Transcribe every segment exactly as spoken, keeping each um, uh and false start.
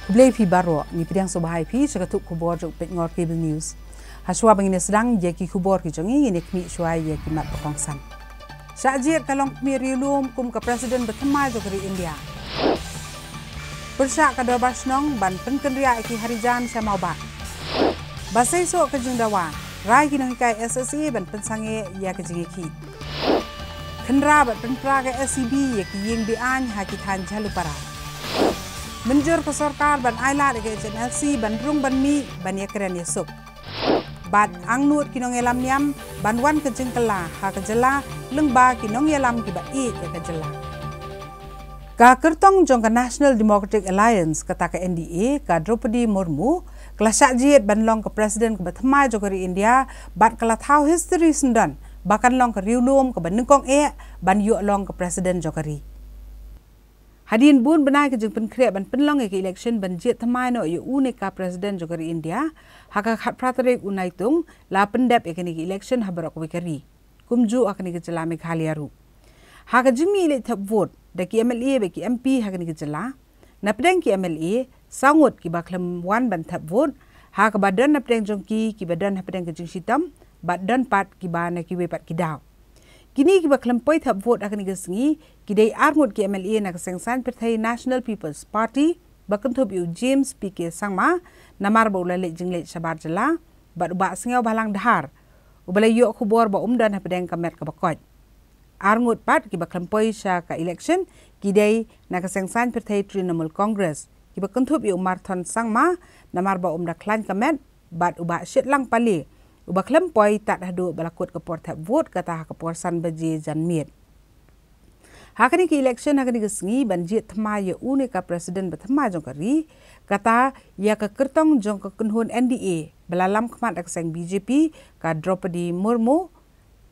Khublei phi baroh, ngi pdiang sngewbha ïa phi sha ka tup khubor jong Pynïaid Ngor Cable News. Hashwa ba ngin ïa sdang ïa ki khubor ki jong ngi, ngin ïa khmih shuwa ïa ki mat ba kongsan. Shah jied ka longkmie riewlum kum ka President ba thymmai jong ka ri India. Pyrshah ka Dorbar Shnong ban pynkynriah ïa ki Harijan sha Mawbah. Ba seisoh ka jingdawa, rai ki nonghikai S S A ban pynsangeh ïa ka jingïakhih. Khynra bad pynpra ka S E B ïa ki ïing be-aiñ ha ki thaiñ Jhalupara. Mynjur ka sorkar ban ailad ïa ka H M L C ban rung ban mih ban ïakren ïasuk. Bad angnud ki nongïalam niam ban wan ka jingkylla ha ka jylla lyngba ki nongïalam kiba ïeit ïa ka jylla. Ka kyrtong jong ka National Democratic Alliance, kata ka N D A, ka Droupadi Murmu, ka la shah jied ban long ka President kaba thymmai jong ka ri India, bad ka la thaw history syndon ba kan long ka riewlum kaba nyngkong eh ban ïoh long ka President jong ka ri. Hadien bun bnai ka jingpynkhreh ban pynlong ïa ka election ban jied thymmai noh ïa une ka President jong ka ri India, ha ka khatphra tarik u Naitung la pyndep ïa kane ka election ha baroh kawei ka ri, kumjuh ha kane ka jylla Meghalaya ruh. Ha ka jingmih leit thep vote da ki M L A bad ki M P ha kane ka jylla, napdeng ki M L A, saw ngut kiba khlem wan ban thep vote, ha kaba don napdeng jong ki kiba don hapdeng ka jingshitom, bad don pat kiba na kiwei pat ki daw. Kine kiba khlem poi thep vote ha kane ka sngi ki dei ar ngut ki M L A na ka seng saiñ pyrthei National People's Party, ba kynthup ïa u James P K Sangma, namar ba u la leit jingleit shabar jylla, bad u Bah Sniawbhalang Dhar, uba la ïoh khubor ba um don hapdeng ka met kaba koit. Ar ngut pat kiba khlem poi sha ka election ki dei na ka seng saiñ pyrthei Trinamool Congress, kiba kynthup ïa u Marthon Sangma, namar ba um da khlaiñ ka met, bad u Bah Shitlang Pale, uba khlem poi tad haduh ba la kut ka por thep vote, kata ha ka por san baje janmiet. Ha kane ka election ha kane ka sngi ban jied thymmai ïa une ka President ba thymmai jong ka ri, kata ïa ka kyrtong jong ka kynhun N D A ba la lam khmat da ka seng B J P, ka Droupadi Murmu,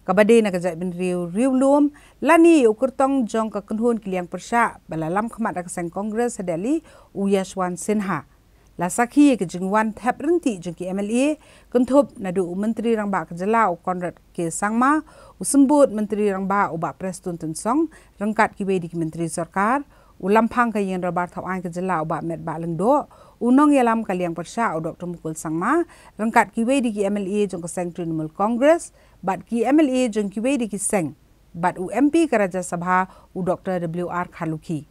kaba dei na ka jaitbynriew riewlum, lane ïa u kyrtong jong ka kynhun ki liang pyrshah ba la lam khmat da ka seng Congress ha Delhi, u Yashwant Sinha. La sakhi ïa ka jingwan thep ryntih jong ki M L A, kynthup naduh u Myntri Rangbah ka jylla u Conrad K Sangma, u Symbud Myntri Rangbah u Bah Prestone Tynsong, ryngkat kiwei de ki myntri sorkar, u Lamphang ka Ïing Dorbar Thawaiñ ka jylla u Bah Metbah Lyngdoh, u nongïalam ka liang pyrshah u Doktor Mukul Sangma, ryngkat kiwei de ki M L A jong ka seng Trinamool Congress, bad ki M L A jong kiwei de ki seng, bad u M P ka Rajya Sabha u Doktor W R Kharlukhi.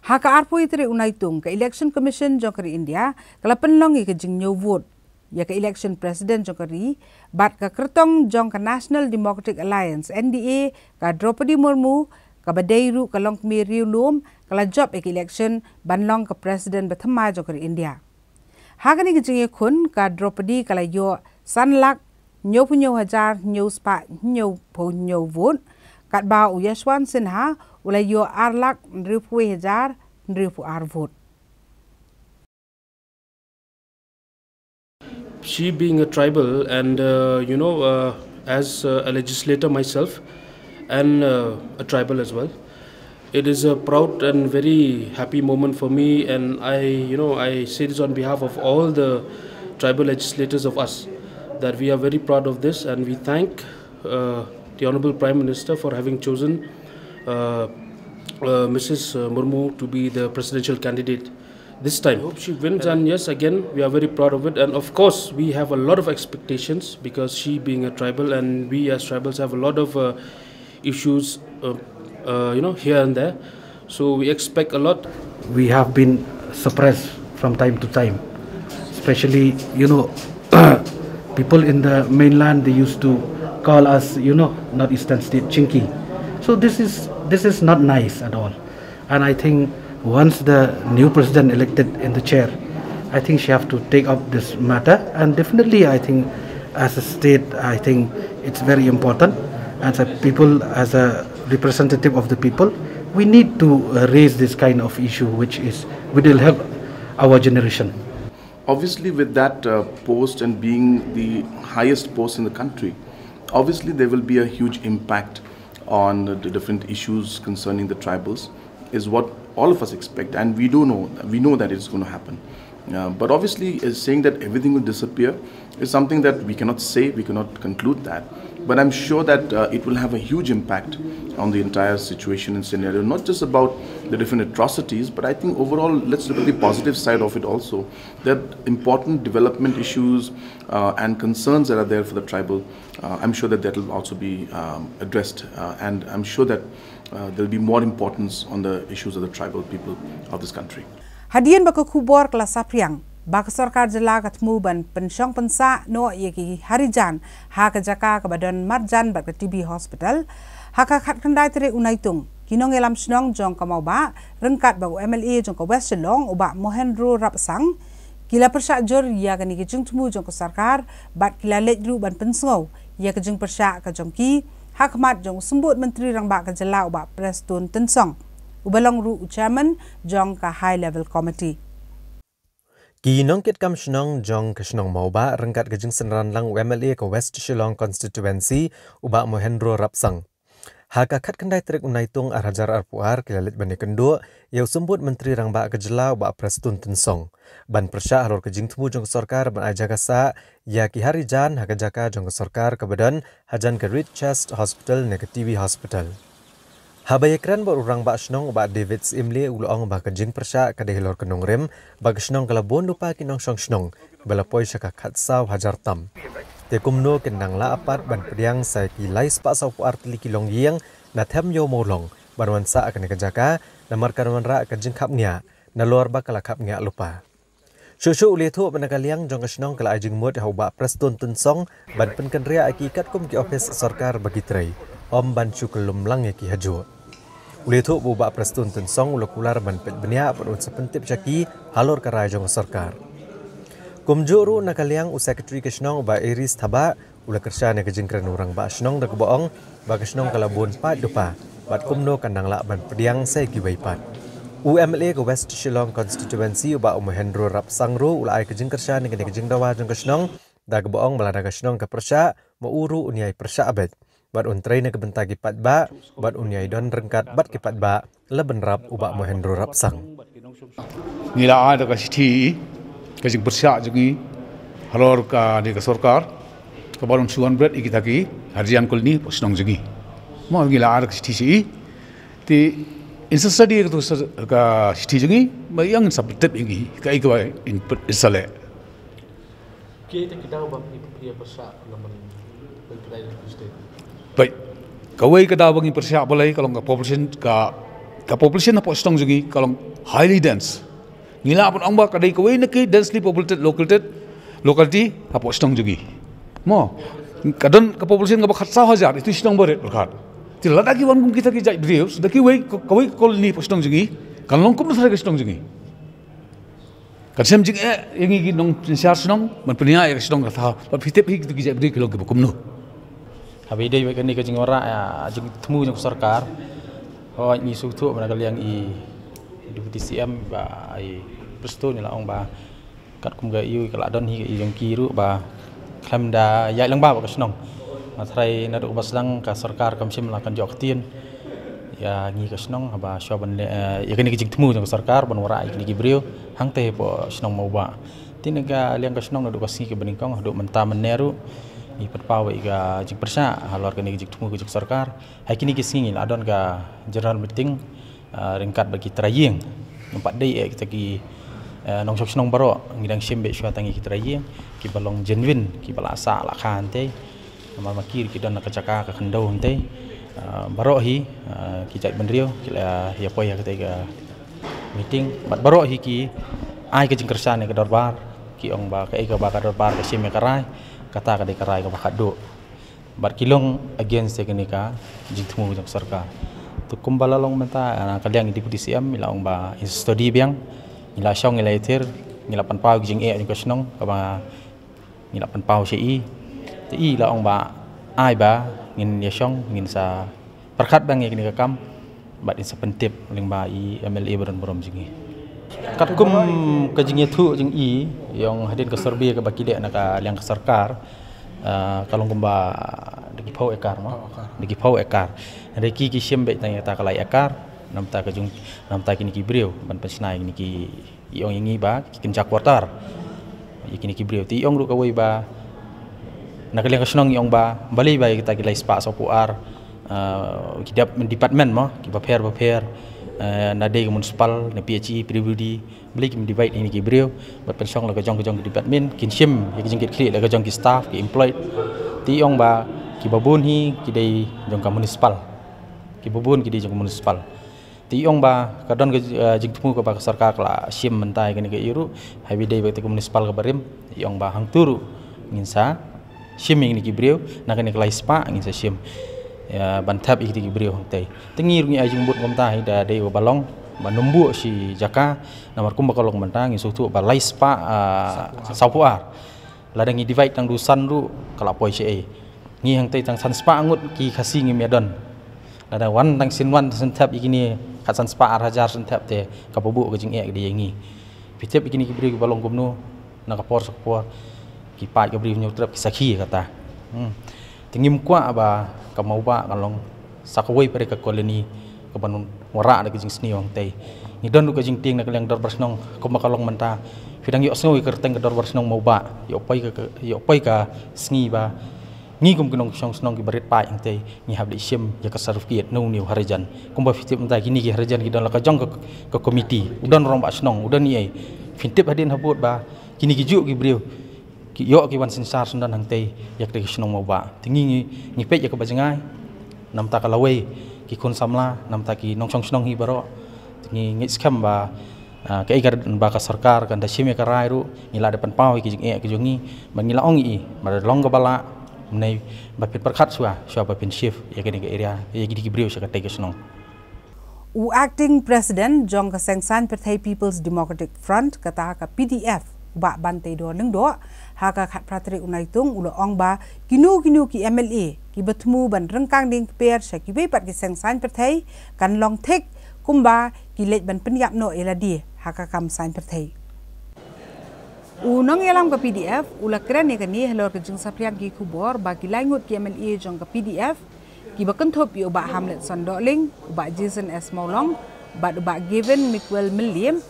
Ha ka arphew tarik u Naitung, ka Election Commission jong ka ri India ka la pynlong ïa ka jingñiew vote ïa ka election President jong ka ri, bad ka kyrtong jong ka National Democratic Alliance, N D A, ka Droupadi Murmu, kaba dei ruh ka longkmie riewlum, ka la jop ïa ka election ban long ka President ba thymmai jong ka ri India. Ha kane ka jingïakhun, ka Droupadi ka la ïoh san lak hynñiewphew hynñiew hajar hynñiew spah hynñiewphew hynñiew vote, katba u Yashwant Sinha u la ïoh ar lak hynriewphew hajar hynriewphew ar vote. She being a tribal and, uh, you know, uh, as, uh, a legislator myself and, uh, a tribal as well, it is a proud and very happy moment for me, and I, you know, I say this on behalf of all the tribal legislators of us, that we are very proud of this, and we thank, uh, the Honorable Prime Minister for having chosen, uh, uh, Missus Murmu to be the presidential candidate this time. I hope she wins, and yes, again, we are very proud of it. And of course, we have a lot of expectations because she being a tribal, and we as tribals have a lot of, uh, issues, uh, uh, you know, here and there. So we expect a lot. We have been suppressed from time to time, especially, you know, people in the mainland, they used to call us, you know, Northeastern State Chinky. So this is, this is not nice at all. And I think once the new president elected in the chair, I think she have to take up this matter. And definitely, I think as a state, I think it's very important. As a people, as a representative of the people, we need to, uh, raise this kind of issue, which is, which will help our generation. Obviously, with that, uh, post and being the highest post in the country, obviously there will be a huge impact on the different issues concerning the tribals, is what all of us expect, and we do know, we know that it's gonna happen. Uh, but obviously, uh, saying that everything will disappear is something that we cannot say, we cannot conclude that. But I'm sure that uh, it will have a huge impact on the entire situation and scenario, not just about the different atrocities, but I think overall, let's look at the positive side of it also. There are important development issues uh, and concerns that are there for the tribal. Uh, I'm sure that that will also be um, addressed, uh, and I'm sure that uh, there'll be more importance on the issues of the tribal people of this country. Hadien ba ka khubor ka la saphriang ba ka sorkar jylla ka thmu ban pynshong pynsah noh ïa ki harijan ha ka jaka kaba don marjan bad ka T B hospital. Ha ka khatkhyndai tarik u Naitung, ki nongïalam shnong jong ka Mawbah ryngkat bad u M L A jong ka West Shillong u Bah Mohendro Rapsang, ki la pyrshah jur ïa kane ka jingthmu jong ka sorkar bad ki la leit ruh ban pynsngew ïa ka jingpyrshah ka jong ki ha khmat jong u Symbud Myntri Rangbah ka jylla u Bah Prestone Tynsong, uba long ruh u chairman jong ka High Level Committee. Ki nongkitkam shnong jong ka shnong Mawbah ryngkat ka jingsynran lang u M L A ka West Shillong Constituency u Bah Mohendro Rapsang. Ha ka khatkhyndai tarik u Naitung ar hajar arphew ar ki la leit ban ïakynduh ïa u Symbud Myntri Rangbah ka jylla u Bah Prestone Tynsong ban pyrshah halor ka jingthmu jong ka sorkar ban ai jaka sah ïa ki harijan ha ka jaka jong ka sorkar kaba don hajan ka Reed Chest Hospital ne ka T B Hospital. Haba ïakren bad u Rangbah Shnong u Bah David Syiemlieh u la ong ba ka jingpyrshah ka dei halor ka nongrim ba ka shnong ka la bun lypa ki nongshong shnong ba la poi sha ka khatsaw hajar tam. Te kumno kin nang lah pat ban pdiang sa ki lai spah sawphew ar tylli ki longïing na Them Ïew Mawlong ban wan sah kane ka jaka namar kan wanrah ka jingkhapngiah nalor ba ka la khapngiah lypa. Shuh shuh u la ïathuh ba na ka liang jong ka shnong ka la ai jingmut ha u Bah Prestone Tynsong ban pynkynriah ïa ki katkum ki ophis sorkar ba ki trei, ym ban shu kyllum lang ïa ki hajuh. U la ïathuh ba u Bah Prestone Tynsong u la kular ban peit bniah bad un sa pyntip sha ki halor ka rai jong ka sorkar. Kumjuh ruh na ka liang u Secretary ka shnong u Bah Aries Thabah u la kyrshan ïa ka jingkren u Rangbah Shnong da kaba ong ba ka shnong ka la bun paid lypa bad kumno kan nang lah ban pdiang sa ïa kiwei pat. U M L A ka West Shillong Constituency u Bah Mohendro Rapsang ruh u la ai ka jingkyrshan ïa kane ka jingdawa jong ka shnong da kaba ong ba lada ka shnong ka pyrshah, ma u ruh un ïai pyrshah beit bad un trei na ka bynta ki paidbah bad un ïai don ryngkat bad ki paidbah la bynrap u Bah Mohendro Rapsang. Ngi la ai da ka shithi ka jingpyrshah jong ngi halor kane ka sorkar kaba long shu wanbret ïa kita ki harijan colony hapoh shnong jong ngi. Mo ngi la ai da ka shithi sha i. Te in sa study ka tu ka shithi jong ngi ba ïa ngin sa pyntip ïa ngi kaei kaba in sa leh. Kiei te ki daw ba ngi pyrshah lem ban pynkylla ïa ka state? Baik. Kawei ka daw ba ngi pyrshah balei ka long ka population ka ka population hapoh shnong jong ngi ka long highly dense. Ngi lah ban ong ba ka dei kawei na ki densely populated located locality hapoh shnong jong ngi. Mo ka don ka population kaba khatsaw hajar itu shnong barit pyrkhat. Te lada ki wan kum kita ki jait briew da kiwei kawei ka colony hapoh shnong jong ngi kan long kum na ka shnong jong ngi. Kan shem jingeh ïa ngi ki nongsynshar shnong ban pynïaid ïa ka shnong ka thaw bad phi tip hi kitu ki jait briew ki long kiba kumno. Haba ïadei bad kane ka jingwanrah ïa jingthmu jong ka sorkar, hooid ngi sngewthuh ba na ka liang i Deputy C M ba i Prestone i la ong ba katkum ka ïew ka la don hi ka ïew jong ki ruh ba khlem da ïaid lyngba bad ka shnong. Nga tharai naduh kaba sdang ka sorkar kam shym la kynjoh ktien ïa ngi ka shnong haba shuwa ban leh ïa kane ka jingthmu jong ka sorkar ban wanrah ïa kine ki briew hangtei hapoh shnong Mawbah. Te na ka liang ka shnong naduh ka sngi kaba nyngkong haduh mynta mynne ruh ngi pynpaw ïa ka jingpyrshah halor kane ka jingthmu ka jong ka sorkar. Ha kine ki sngi ngi la don ka general meeting ryngkat bad ki trai ïing. Ngim pat dei ïa kita ki nongshong shnong baroh, ngi dang shim beit shuwa tang ïa ki trai ïing kiba long genuine, kiba la sah la kha hangtei. Namar ma ki ruh ki don na ka jaka ka khyndew hangtei. Baroh hi ki jaitbynriew ki la ïa poi ha katei ka meeting bad baroh hi ki ai ka jingkyrshan ïa ka dorbar, ki ong ba kaei kaba ka dorbar ka shim ïa ka rai, kata ka dei ka rai kaba khatduh. Bad ki long against ïa kane ka jingthmu jong ka sorkar. To kumba la long mynta na ka liang i Deputy C M i la ong ba in study biang, ngi la shong ngi la ïathir, ngi la pynpaw ki jingeh jong ka shnong kaba ngi la pynpaw sha i. Te i la ong ba ai ba ngin ïa shong ngin sa pyrkhat biang ïa kane ka kam. Bad in sa pyntip lyngba i M L A ba don burom jong ngi. Katkum ka jingïathuh jong i, ïong hadien ka survey kaba ki leh na ka liang ka sorkar, ka long kumba da ki phew ekar mo, da ki phew ekar. Hynrei ki ki shim beit tang ïa kata ka lai ekar. Namta ka jong, namta kine ki briew ban pynshna ïa kine ki, i ong ïa ngi ba ki kynja quarter ïa kine ki briew. Te i ong ruh kawei ba Na ka liang ka shnong ngi ong ba balei ba kita ki lai spah saphew ar, eh, ki dep department mo, kiba pher ba pher, eh, na dei ka municipal, na P H E, P W D, balei kim divide ïa kine ki briew bad pynshong la ka jong ka jong ki department, kin shim ïa ka jingkitkhlieh la ka jong ki staff, ki employed. Te ong ba kiba bun hi ki dei jong ka municipal, kiba bun ki dei jong ka municipal. Te ong ba ka don ka, eh, jingthmu kaba ka sorkar ka la shim mynta ïa kane ka ïa ruh, haba dei ba ka municipal kaba rim. Te ong ba hangtu ruh ngin sa shim ïa kine ki briew, na kane ka lai spah ngin sa shim, ïa, ban thep ïa kine ki briew hangtei. Te ngi ruh ngi ai jingbud kumta hi, da dei ba long ba nym buh shi jaka, namar kumba ka long mynta ngi sngewthuh ba lai spah, ah, saphew ar. Lada ngi divide tang du san ruh ka la poi shaei. Ngi hangtei tang san spah ngut ki Khasi ngim ïa don. Lada wan tang sien wan shen thep ïa kine, khatsan spah ar hajar shen thep, te kaba buh ka jingeh ka dei ïa ngi. Phi tip ïa kine ki briew kiba long kumno, na ka por sha ka por ki paid ka briew Hynñiewtrep ki sakhi ïa kata. Hmm. Te ngim kwah ba ka Mawbah ka long sa kawei pat ka colony kaban wanrah da ka jingsniew hangtei. Ngi don ruh ka jingtieng na ka liang dorbar shnong, kumba ka long mynta. Phi dang ïohsngew ïa ka kyrteng ka dorbar shnong Mawbah, ïoh poi ka, ka, ïoh poi ka sngi ba ngi kum ki nongshong shnong kiba rit paid hangtei ngi hap leit shim ïa ka certificate na une u harijan. Kumba phi tip mynta kine ki harijan ki don la ka jong ka, ka komiti, u don rangbah shnong, u don eiei. Phin tip hadien habud ba kine ki juh ki briew ki ïoh ki wan synshar syndon hangtei ïa kata ka shnong Mawbah. Te ngi, ngi, ngi peit ïa kaba jngai namar ka lawei ki khun samla, namar ki nongshong shnong hi baroh. Te ngi ngeit skhem ba, ah, kaei ka, ba ka sorkar kan da shim ïa ka rai ruh, ngi la da pynpaw ïa ki jingeh ki jong ngi, ba ngi la ong ïa i ba long kaba lah mynne ba phin pyrkhat shuwa, shuwa ba phin shift ïa kane ka area, ïa kine ki briew sha katei ka shnong. U Acting President jong ka Seng Saiñ Pyrthei People's Democratic Front, kata ka P D F, u Bah Banteidor Lyngdoh, ha ka khatphra tarik u Naitung u la ong ba kino kino ki M L A kiba thmu ban ryngkang dieng kper sha kiwei pat ki seng saiñ pyrthei kan long thik kumba ki leit ban pynïap noh ïa lade ha ka kam saiñ pyrthei. U nongïalam ka P D F u la kren ïa kane halor ka jingsaphriang ki khubor ba ki lai ngut ki M L A jong ka P D F, kiba kynthup ïa u Bah Hamletson Dohling, u Bah Jason S Mawlong bad u Bah Gavin Miguel Mylliem,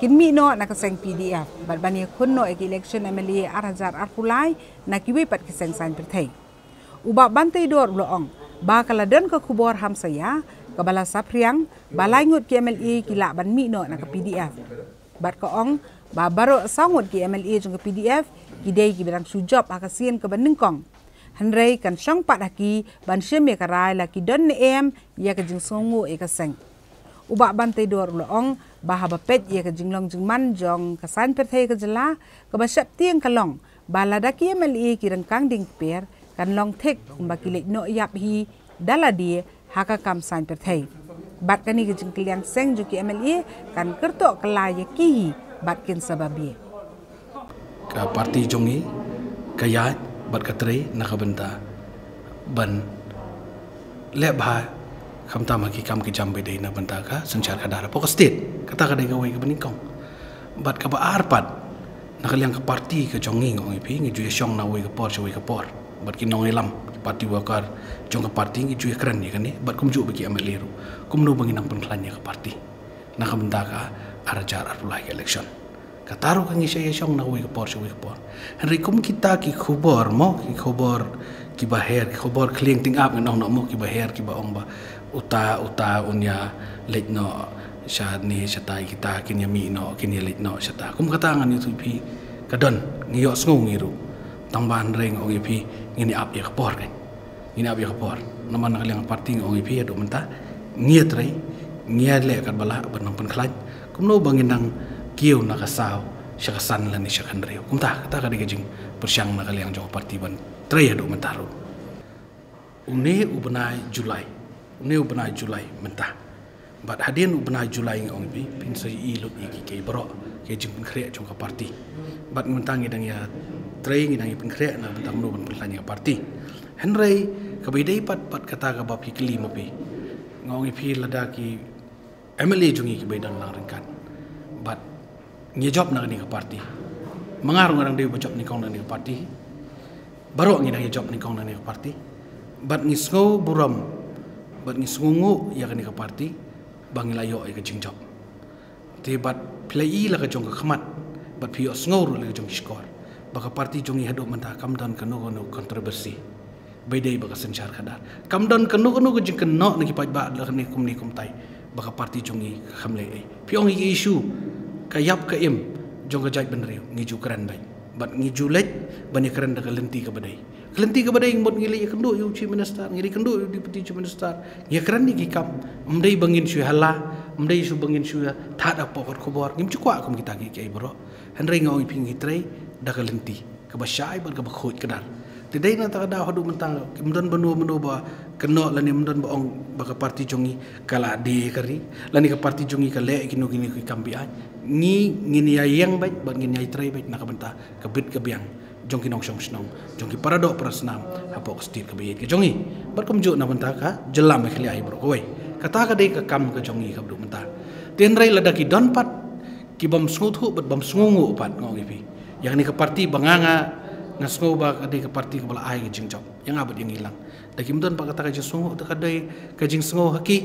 kin mih noh na ka seng P D F bad ban ïakhun noh ïa ka election M L A ar hajar arphew lai na kiwei pat ki seng saiñ pyrthei. U Bah Banteidor u la ong ba ka la don ka khubor hamsaïa kaba la saphriang ba lai ngut ki M L A ki lah ban mih noh na ka P D F. Bad ka ong ba baroh saw ngut ki M L A jong ka P D F ki dei kiba dang shu jop ha ka sien kaba nyngkong. Hynrei kan shong pat ha ki ban shim ïa ka rai la ki don ne em ïa ka jingsngewnguh ïa ka seng. U Bah Banteidor u la ong ba haba peit ïa ka jinglong jingman jong ka saiñ pyrthei ka jylla, kaba sheptieng ka long ba lada ki M L A ki ryngkang dieng kper kan long thik kumba ki leit noh ïap hi da lade ha ka kam saiñ pyrthei. Bad kane ka jingkylliang seng jong ki M L A kan kyrtoh kylla ïa ki hi bad kin sa babe. Ka parti jong ngi ka ïaid bad ka trei na ka bynta ban leh bha khamtam ha ki kam ki jam ba dei na bynta ka synshar khadar hapoh ka state. Kata ka dei kawei kaba nyngkong. Bad kaba ar pat, na ka liang ka parti ka jong ngi, nga ong ïa phi, ngi ju ïashong na wei ka por sha wei ka por. Bad ki nongïalam, ki party worker jong ka parti ngi ju ïakren ïa kane, bad kumjuh bad ki M L A ruh, kumno ba ngin nang pynkhlaiñ ïa ka parti na ka bynta ka ar hajar arphew lai ka election. Kata ruh ka ngi sa ïashong na wei ka por sha wei ka por. Hynrei kum kita ki khubor mo, ki khubor kiba her, ki khubor khlieng tyngab ngan ong noh mo, kiba her, kiba ong ba uta, uta un ïa leit noh shane shatai, kita kin ïa mih noh, kin ïa leit noh shata. Kum kata ngan ïathuh ïa phi, ka don, ngi ïohsngew ngi ruh. Tang ba hynrei nga ong ïa phi, ngin ïa ap ïa ka por kan. Ngin ïa ap ïa ka por. Namar na ka liang ka parti nga ong ïa phi haduh mynta, ngi ïa trei, ngi ïa leh katba lah ban nang pynkhlaiñ. Kumno ba ngin nang kiew na ka saw sha ka san lane sha ka hynriew. Kumta, kata ka dei ka jingpyrshang na ka liang jong ka parti ban trei haduh mynta ruh. Une u bnai July, une u bnai July mynta. Bad hadien u bnai July nga ong ïa phi, phin sa ïohi lut ïa ki, ki baroh ki jingpynkhreh jong ka parti. Bad mynta ngi dang ïa trei, ngi dang ïa pynkhreh na bynta kumno ban pynkhlaiñ ïa ka parti. Hynrei kaba ïadei pat bad kata kaba phi kylli ma phi, nga ong ïa phi lada ki M L A jong ngi kiba ïadon lang ryngkat bad ngi jop na kane ka parti. Ma nga ruh nga dang dei ba jop nyngkong na kane ka parti. Baroh ngi dang ïa jop nyngkong na kane ka parti. Bad ngi sngew burom bad ngi sngewnguh ïa kane ka parti ba ngi la ïoh ïa ka jingjop. Te bad phi la ïohi la ka jong ka khmat bad phi ïohsngew ruh la ka jong ki shkor. ba ka parti jong ngi haduh mynta kam don kano kano controversy. Ba dei ba ka synshar khadar. Kam don kano kano ka jingkynnoh na ki paidbah la kane kumne kumtai ba ka parti jong ngi ka kham leh ei. Phi ong ïa ki issue ka ïap ka im jong ka jaitbynriew ngi ju kren beit. Bad ngi ju leit ban ïa kren da ka lynti kaba dei. Ka lynti kaba dei ngi mut ngi leit ïa kynduh ïa u Chief Minister, ngi leit kynduh ïa u Deputy Chief Minister, ngi ïa kren ïa ki kam. Ym dei ba ngin shu ïa hala, ym dei shu ba ngin shu ïa thad hapoh kot khubor. Ngim ju kwah kum kita ki kiei baroh. Hynrei nga ong ïa phi ngi trei da ka lynti kaba shai bad kaba khuid kdar. Te dei na kata ka daw haduh mynta kim don ba no mano ba kynnoh lane ym don ba ong ba ka parti jong ngi ka la die ka ri lane ka parti jong ngi ka leh kino kino ki kam beaiñ. Ngi ngin ïa ïeng beit bad ngin ïa trei beit na ka bynta ka bit ka biang jong ki nongshong shnong, jong ki para doh para snam hapoh ka state kaba ïeit ka jong ngi. Bad kumjuh na bynta ka jylla Meghalaya hi baroh kawei. Kata ka dei ka kam ka jong ngi kaba duh mynta. Te hynrei lada ki don pat ki bym sngewthuh bad bym sngewnguh pat nga ong ïa phi. Ïa kane ka parti ba nga nga nga sngew ba ka dei ka parti kaba la ai ka jingjop ïa nga bad ïa ngi lang. Da kim don pat kata ka jingsngew, kata ka dei ka jingsngew ha ki.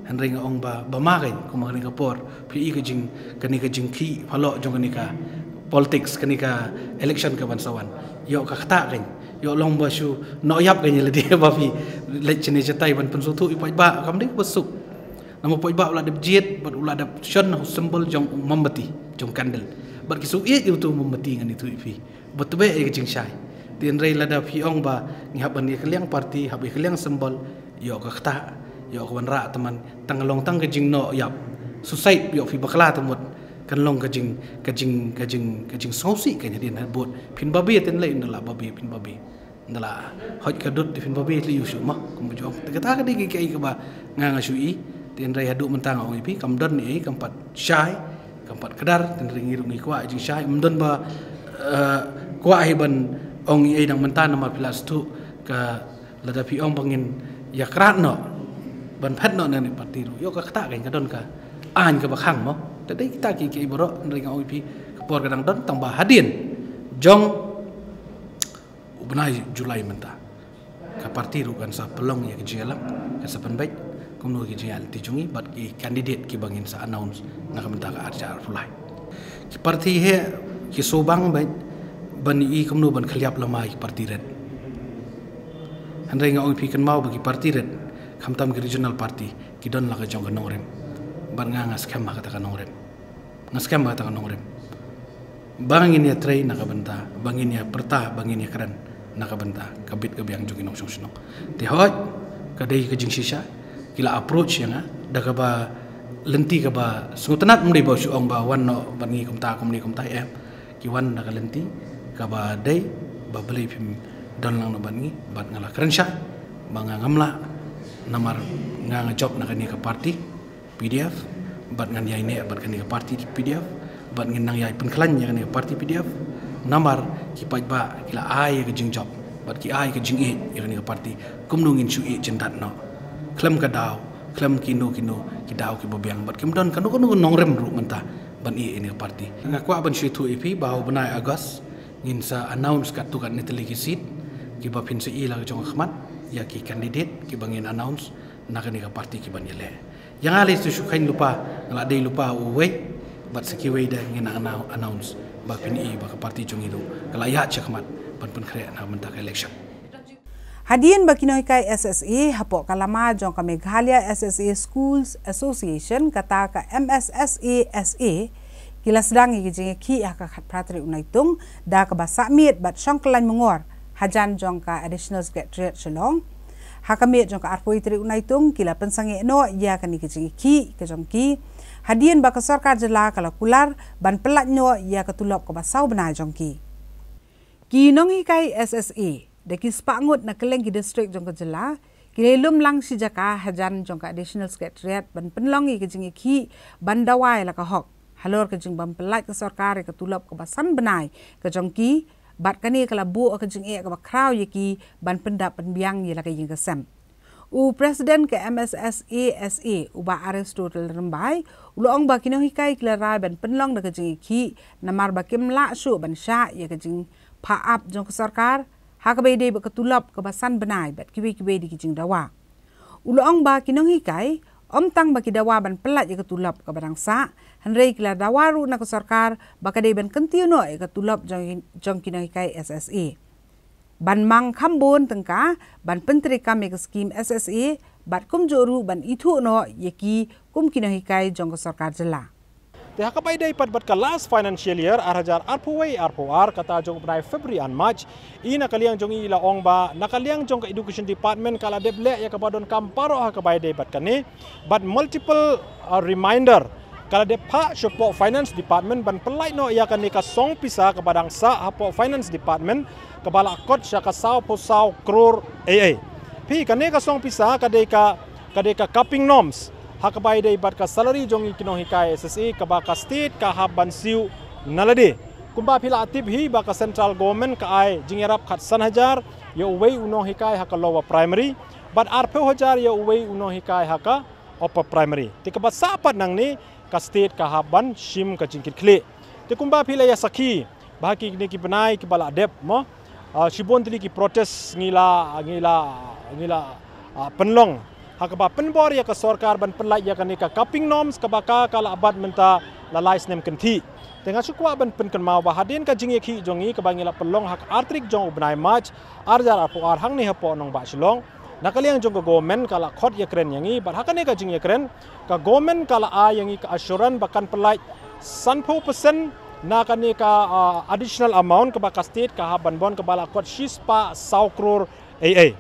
Hynrei nga ong ba, ba ma kein, kum ha kane ka por phi i ka jing, kane ka jingkhih phalok jong kane ka politics, kane ka election ka ban sa wan. Ïoh ka ktah kein, ïoh long ba shu noh ïap kein ïa lade ba phi leit shane shatai ban pynsngewthuh ïa paidbah, kam dei kaba suk. Namar paidbah u la dep jied bad u la dep shon ha u symbol jong u mombati, jong candle. Bad ki shu ïeit ïa utu u mombati ngan ïathuh ïa phi. Ba tbeh ïa ka jingshai. Te hynrei lada phi ong ba ngi hap ban ïa ka liang parti, hap ïa ka liang symbol, ïoh ka ktah, ïoh ka wanrah tymmen, tang long tang ka jingnoh ïap. Suicide ïoh phi bakla te mut. Kan long ka jing, ka jing, ka jing, ka jingsngewsih ka hadien ha bud. Phin babe te hynrei nda la babe phin babe. Nda la hoi ka dud te phin babe te ïoh shuh ma. Kum ba jong. Te kata ka dei ka kiei kaba nga nga shu i. Te hynrei haduh mynta nga ong ïa phi kam don ei, kam pat shai. Kam pat kdar, te hynrei ngi ruh ngi kwah jingshai, ym don ba, eh, kwah hi ban ong ei dang mynta namar phi la sngewthuh ka lada phi ong ba ngin ïa krad noh, ban phet noh na kane ka parti ruh. Ïoh ka ktah kein ka don ka aiñ kaba khang mo. Te dei kita ki kiei baroh, hynrei nga ong ïa phi ka por ka dang don tang ba hadien jong u bnai July mynta. Ka parti ruh kan sa pynlong ïa ka jingïalang, kan sa pynbeit kumno ki jingïalang ti jong ngi bad ki candidate kiba ngin sa announce na ka bynta ka ar hajar arphew lai. Ki parti hi ki sngewbang beit ban i kumno ban khylliap lama ïa ki parti rit. Hynrei nga ong ïa phi kynmaw ba ki parti rit, khamtam ki regional party, ki don la ka jong ka nongrim. Bad nga nga skhem ha kata ka nongrim. Nga skhem ba kata ka nongrim. Ba ngin ïa trei na ka bynta, ba ngin ïa pyrta, ba ngin ïa kren na ka bynta ka bit ka biang jong ki nongshong shnong. Te hooid, ka dei ka jingshisha, ki la approach ïa nga da kaba lynti kaba sngewtynnat, ym dei ba shu ong ba wan noh bad ngi kumta kumne kumta, em. Ki wan da ka lynti kaba dei ba balei phim don lang noh bad ngi, bad nga la kren shai ba nga ngam lah namar nga nga jop na kane ka party P D F, bad ngan ïai neh bad kane ka party P D F, bad ngin nang ïai pynkhlaiñ ïa kane ka party P D F. Namar ki paidbah ki la ai ïa ka jingjop bad ki ai ka jingïeit ïa kane ka party. Kumno ngin shu ïeit jyndat noh khlem ka daw, khlem kino kino ki daw kiba biang, bad kim don kano kano ka nongrim ruh mynta ban ïeit ïa kane ka party. Nga kwah ban shu ïathuh ïa phi ba ha u bnai August ngin sa announce katto katne tylli ki seat kiba phin sa ïohi la ka jong ka khmat ïa ki candidate kiba ngin announce na kane ka party kiban ïaleh. Ïa nga lei shu kheiñ lypa, nga la dei lypa uwei, bad sa kiwei de ngin nang annou-, announce ba phin i ba ka party jong ngi ruh ka la ïaid shakhmat ban pynkhreh na ka bynta ka election. Hadien ba ki nonghikai S S A hapoh ka lama jong ka Meghalaya S S A Schools Association, kata ka M S S A S A, ki la sdang ïa ki jingïakhih ha ka khatphra tarik u Naitung da kaba sah miet bad shong kyllaiñ mungor hajan jong ka Additional Secretariat Shillong. Ha ka miet jong ka arphew tarik u Naitung ki la pynsangeh noh ïa kane ka jingïakhih ka jong ki, hadien ba ka sorkar jylla ka la kular ban pyllait noh ïa ka tulop kaba saw bnai jong ki. Ki nonghikai S S A da ki spah ngut na kylleng ki district jong ka jylla ki la ïalum lang shi jaka hajan jong ka Additional Secretariat ban pynlong ïa ka jingïakhih ban dawa ïa la ka hok halor ka jingbym pyllait ka sorkar ïa ka tulop kaba san bnai ka jong ki, bad kane ka la buh ka jingeh kaba khraw ïa ki ban pyndap pynbiang ïa la ka ïing ka sem. U President ka M S S A S A, u Bah Aristotle Rymbai, u la ong ba ki nonghikai ki la rai ban pynlong da ka jingïakhih namar ba kim lah shuh ban shah ïa ka jingphah ap jong ka sorkar ha kaba ïadei bad ka tulop kaba san bnai bad kiwei kiwei de ki jingdawa. U la ong ba ki nonghikai ym tang ba ki dawa ban pyllait ïa ka tulop kaba dang sah, Hynrei ki la dawa ruh na ka sorkar ba ka dei ban kyntiew noh ïa ka tulop jong, jong ki nonghikai S S A. Ban mang kham bun tyngka ban pyntreikam ïa ka skim S S A bad kumjuh ruh ban ithuh noh ïa ki kum ki nonghikai jong ka sorkar jylla. Te ha kaba ïadei pat bad ka last financial year ar hajar arphew wei arphew ar, kata jong u bnai February and March, i na ka liang jong i la ong ba na ka liang jong ka Education Department ka la dep leh ïa kaba donkam baroh ha kaba ïadei bad kane, bad multiple, uh, reminder ka la dep phah shapoh Finance Department ban pyllait noh ïa kane ka song pisa kaba dang sah hapoh Finance Department, kaba la kot sha ka saw phew saw klur ei ei. Phi, kane ka song pisa ka dei ka, ka dei ka capping norms ha kaba ïadei bad ka salary jong i ki nonghikai S S A kaba ka state ka hap ban siew na lade. Kumba phi la tip hi ba ka central government ka ai jingïarap khatsan hajar ïa uwei u nonghikai ha ka lower primary bad arphew hajar ïa uwei u nonghikai ha ka upper primary. Te kaba sah pat nangne ka state ka hap ban shim ka jingkitkhlieh. Te kumba phi la ïa sakhi ba ha kine ki bnai kiba la dep mo, ah, shibun tylli ki protest ngi la, ngi la, ngi la, ah, pynlong ha kaba pynbor ïa ka sorkar ban pyllait ïa kane ka capping norms kaba ka, ka la bat mynta la lai snem kynthih. Te nga shu kwah ban pynkynmaw ba hadien ka jingïakhih jong ngi kaba ngi la pynlong ha ka ar tarik jong u bnai March ar hajar arphew ar hangne hapoh nongbah Shillong, na ka liang jong ka government ka la khot ïakren ïa ngi bad ha kane ka jingïakren ka government ka la ai ïa ngi ka assurance ba kan pyllait sanphew percent na kane ka, ah, additional amount kaba ka state ka hap ban bun kaba la kot shispah saw klur ei ei.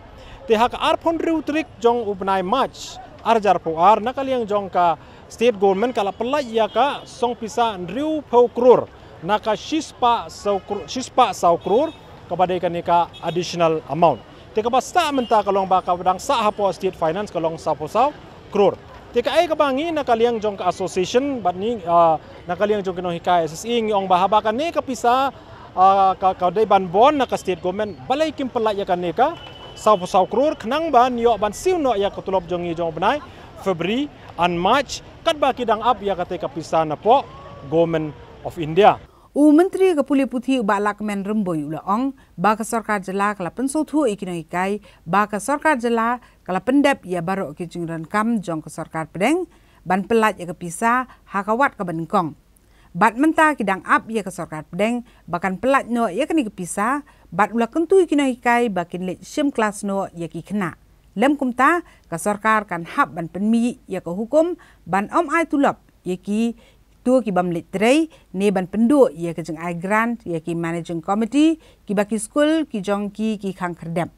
Te ha ka arphew hynriew tarik jong u bnai March ar hajar arphew ar, na ka liang jong ka state government ka la pyllait ïa ka song pisa hynriewphew klur na ka shispah saw klur, shispah saw klur kaba dei kane ka additional amount. Te kaba sah mynta ka long ba kaba dang sah hapoh state finance ka long sawphew saw klur. Te kaei kaba ngi na ka liang jong ka association bad ngi, ah, na ka liang jong ki nonghikai S S A ngi ong ba haba kane ka pisa, ah, ka, ka dei ban bun na ka state government, balei kim pyllait ïa kane ka sawphew saw klur khnang ban ïoh ban siew noh ïa ka tulop jong ngi jong u bnai February and March katba ki dang ap ïa kata ka pisa napoh Government of India. U Myntri ka Pule Puthi u Bah Lahkmen Rymbui u la ong ba ka sorkar jylla ka la pynsngewthuh ïa ki nonghikai ba ka sorkar jylla ka la pyndep ïa baroh ki jingdonkam jong ka sorkar pdeng ban pyllait ïa ka pisa ha ka wat kaba nyngkong. Bad mynta ki dang ap ïa ka sorkar pdeng ba kan pyllait noh ïa kane ka pisa, bad u la kyntu ïa ki nonghikai ba kin leit shim klas noh ïa ki khynnah. Lym kumta ka sorkar kan hap ban pynmih ïa ka hukum ban ym ai tulop ïa ki to ki bym leit trei ne ban pynduh ïa ka jingai grant ïa ki managing committee kiba ki skul ki jong ki ki khang khyrdep.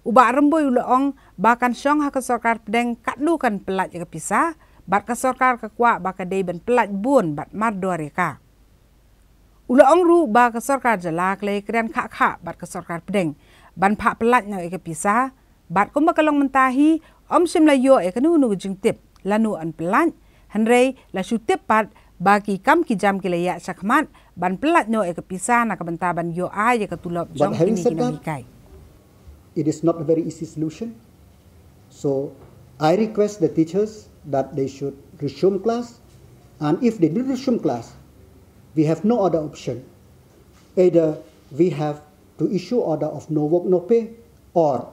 U Bah Rymbui u la ong ba kan shong ha ka sorkar pdeng katno kan pyllait ïa ka pisa, bad ka sorkar ka kwah ba ka dei ban pyllait bun bad mardor ïa ka. U la ong ruh ba ka sorkar jylla ka la ïakren khah khah bad ka sorkar pdeng ban phah pyllait noh ïa ka pisa, bad kumba ka long mynta hi ym shym la ïoh ïa kano kano ka jingtip lano yn pyllait, hynrei la shu tip pat ba ki kam ki jam ki la ïaid shakhmat ban pyllait noh ïa ka pisa na ka bynta ban ïoh ai ïa ka tulop jong kine ki nonghikai. It is not a very easy solution. So I request the teachers that they should resume class, and if they do resume class, we have no other option. Either we have to issue order of no work, no pay, or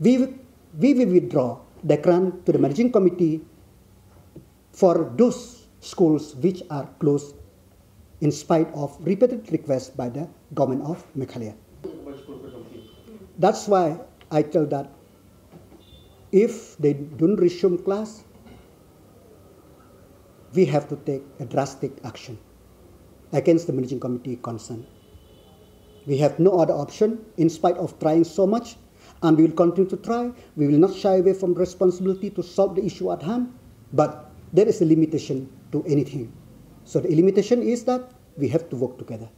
we, we will withdraw the grant to the managing committee for those schools which are closed in spite of repeated requests by the government of Meghalaya. That's why I tell that if they don't resume class, we have to take a drastic action against the managing committee concerned. We have no other option in spite of trying so much, and we will continue to try. We will not shy away from responsibility to solve the issue at hand, but there is a limitation to anything. So the limitation is that we have to work together.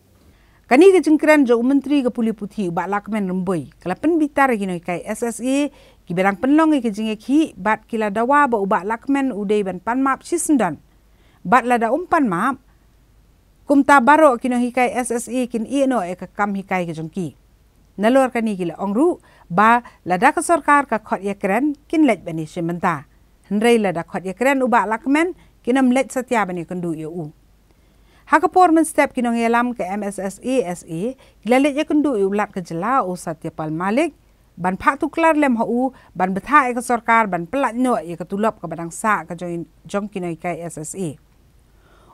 Kane ka jingkren jong u Myntri ka Pule Puthi u Bah Lahkmen Rymbui ka la pynbitar ïa ki nonghikai S S A kiba dang pynlong ïa ka jingïakhih, bad ki la dawa ba u Bah Lahkmen u dei ban pan map shisyndon. Bad lada um pan map, kumta baroh ki nonghikai S S A kin ïeh noh ïa ka kam hikai ka jong ki. Nalor kane ki la ong ruh ba lada ka sorkar ka khot ïakren kin leit ban ïashim bynta, hynrei lada khot ïakren u Bah Lahkmen kin ym leit satia ban ïakynduh ïa u. Ha ka por mynstep ki nongïalam ka M S S A S A ki la leit ïakynduh ïa u Lat ka jylla u Satya Pal Malik ban phah tuklar lem ha u ban bthah ïa ka sorkar ban pyllait noh ïa ka tulop kaba dang sah ka jong, jong ki nonghikai S S A.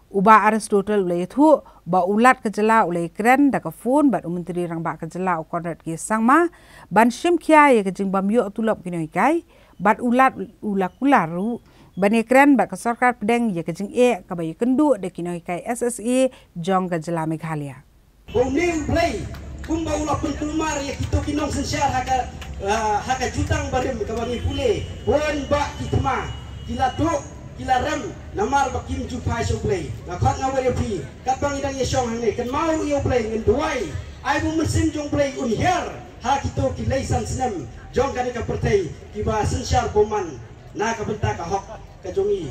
U Bah Aristotle u la ïathuh ba u Lat ka jylla u la ïakren da ka phone bad u Myntri Rangbah ka jylla u Conrad K Sangma ban shim khia ïa ka jingbym ïoh tulop ki nonghikai, bad u Lat u la kular ruh ban ïakren bad ka sorkar pdeng ïa ka jingeh kaba ïakynduh da ki nonghikai S S A jong ka jylla Meghalaya. Ba une U Blei, kumba u la pynkulmar ïa kito ki nongsynshar ha ka, ah, ha ka jutang barim kaba ngi pule, bun bah ki thma ki la duh, ki la rem, namar ba kim ju phai sha U Blei. Nga khot nga wer ïa phi, katba ngi dang ïashong hangne, kynmaw ïa U Blei, ngin duwai, ai ba U Mynsiem jong U Blei un hiar ha kito ki lei san snem jong kane ka pyrthei kiba synshar bymman na ka bynta ka hok ka jong ngi,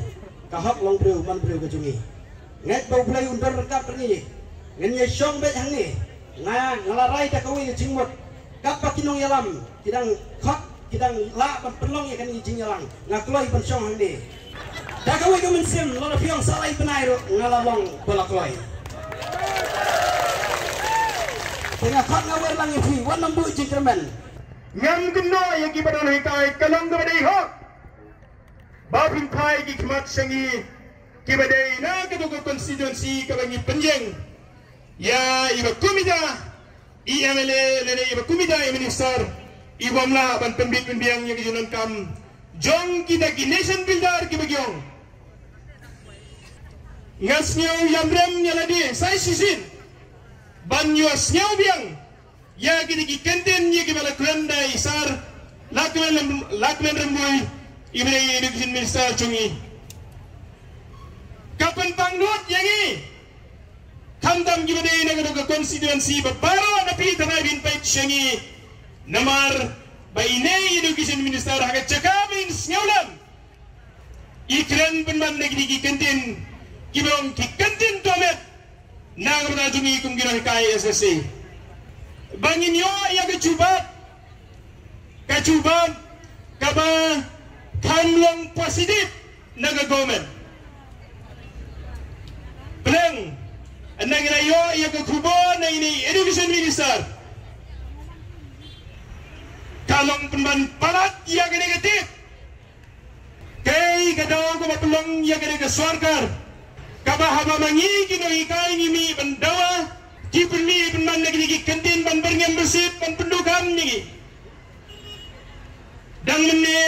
ka hok longbriew manbriew ka jong ngi. Ngeit ba U Blei un don ryngkat bad ngi. Ngin ïashong beit hangne. Nga, nga la rai da kawei ka jingmut. Katba ki nongïalam ki dang khot, ki dang lah ban pynlong ïa kane ka jingïalang, nga kloi ban shong hangne. Da kawei ka mynsiem, lada phi ong sa lai bnai ruh nga la long ba la kloi. Te nga khot nga wer lang ïa phi, wat nym duh jingkyrmen. Ngam kynnoh ïa kiba don hikai, ka long kaba dei hok ba phin phai ki khmat sha ngi, kiba dei na kato ka constituency kaba ngi pynïeng ïa iba kum ita i M L A lane iba kum ita i minister i bym lah ban pynbit pynbiang ïa ka jingdonkam jong kita ki nation builder kiba ki ong. Nga sngew ïamrem ïa lade sa shisien ban ïohsngew biang ïa kine ki kyntien ïa kiba la kren da i Sir Lahkmen Rem-, Lahkmen Rymbui, iba dei i Education Minister jong ngi. Ka pynpang nud ïa ngi, khamtam kiba dei na kato ka constituency ba baroh na phi tharai phin peit sha ngi. Namar ba ine i Education Minister ha ka jaka ba in sngewlem i kren pynban na kine ki kyntien kiba long ki kyntien tohmet na ka bynta jong ngi kum ki nonghikai S S A. Ba ngin ïoh ïa ka jubab, ka jubab kaba kham long positive na ka government. Pynban, ynda ngi la ïoh ïa ka khubor na ine i Education Minister, ka long pynban palat ïa ka negative. Kaei ka daw kaba pynlong ïa kane ka sorkar, kaba haba ma ngi ki nonghikai ngi mih ban dawa, ki pynmih pynban da kine ki kyntien ban byrngem byrsit ban pyndonkam ïa ngi. Dang mynne,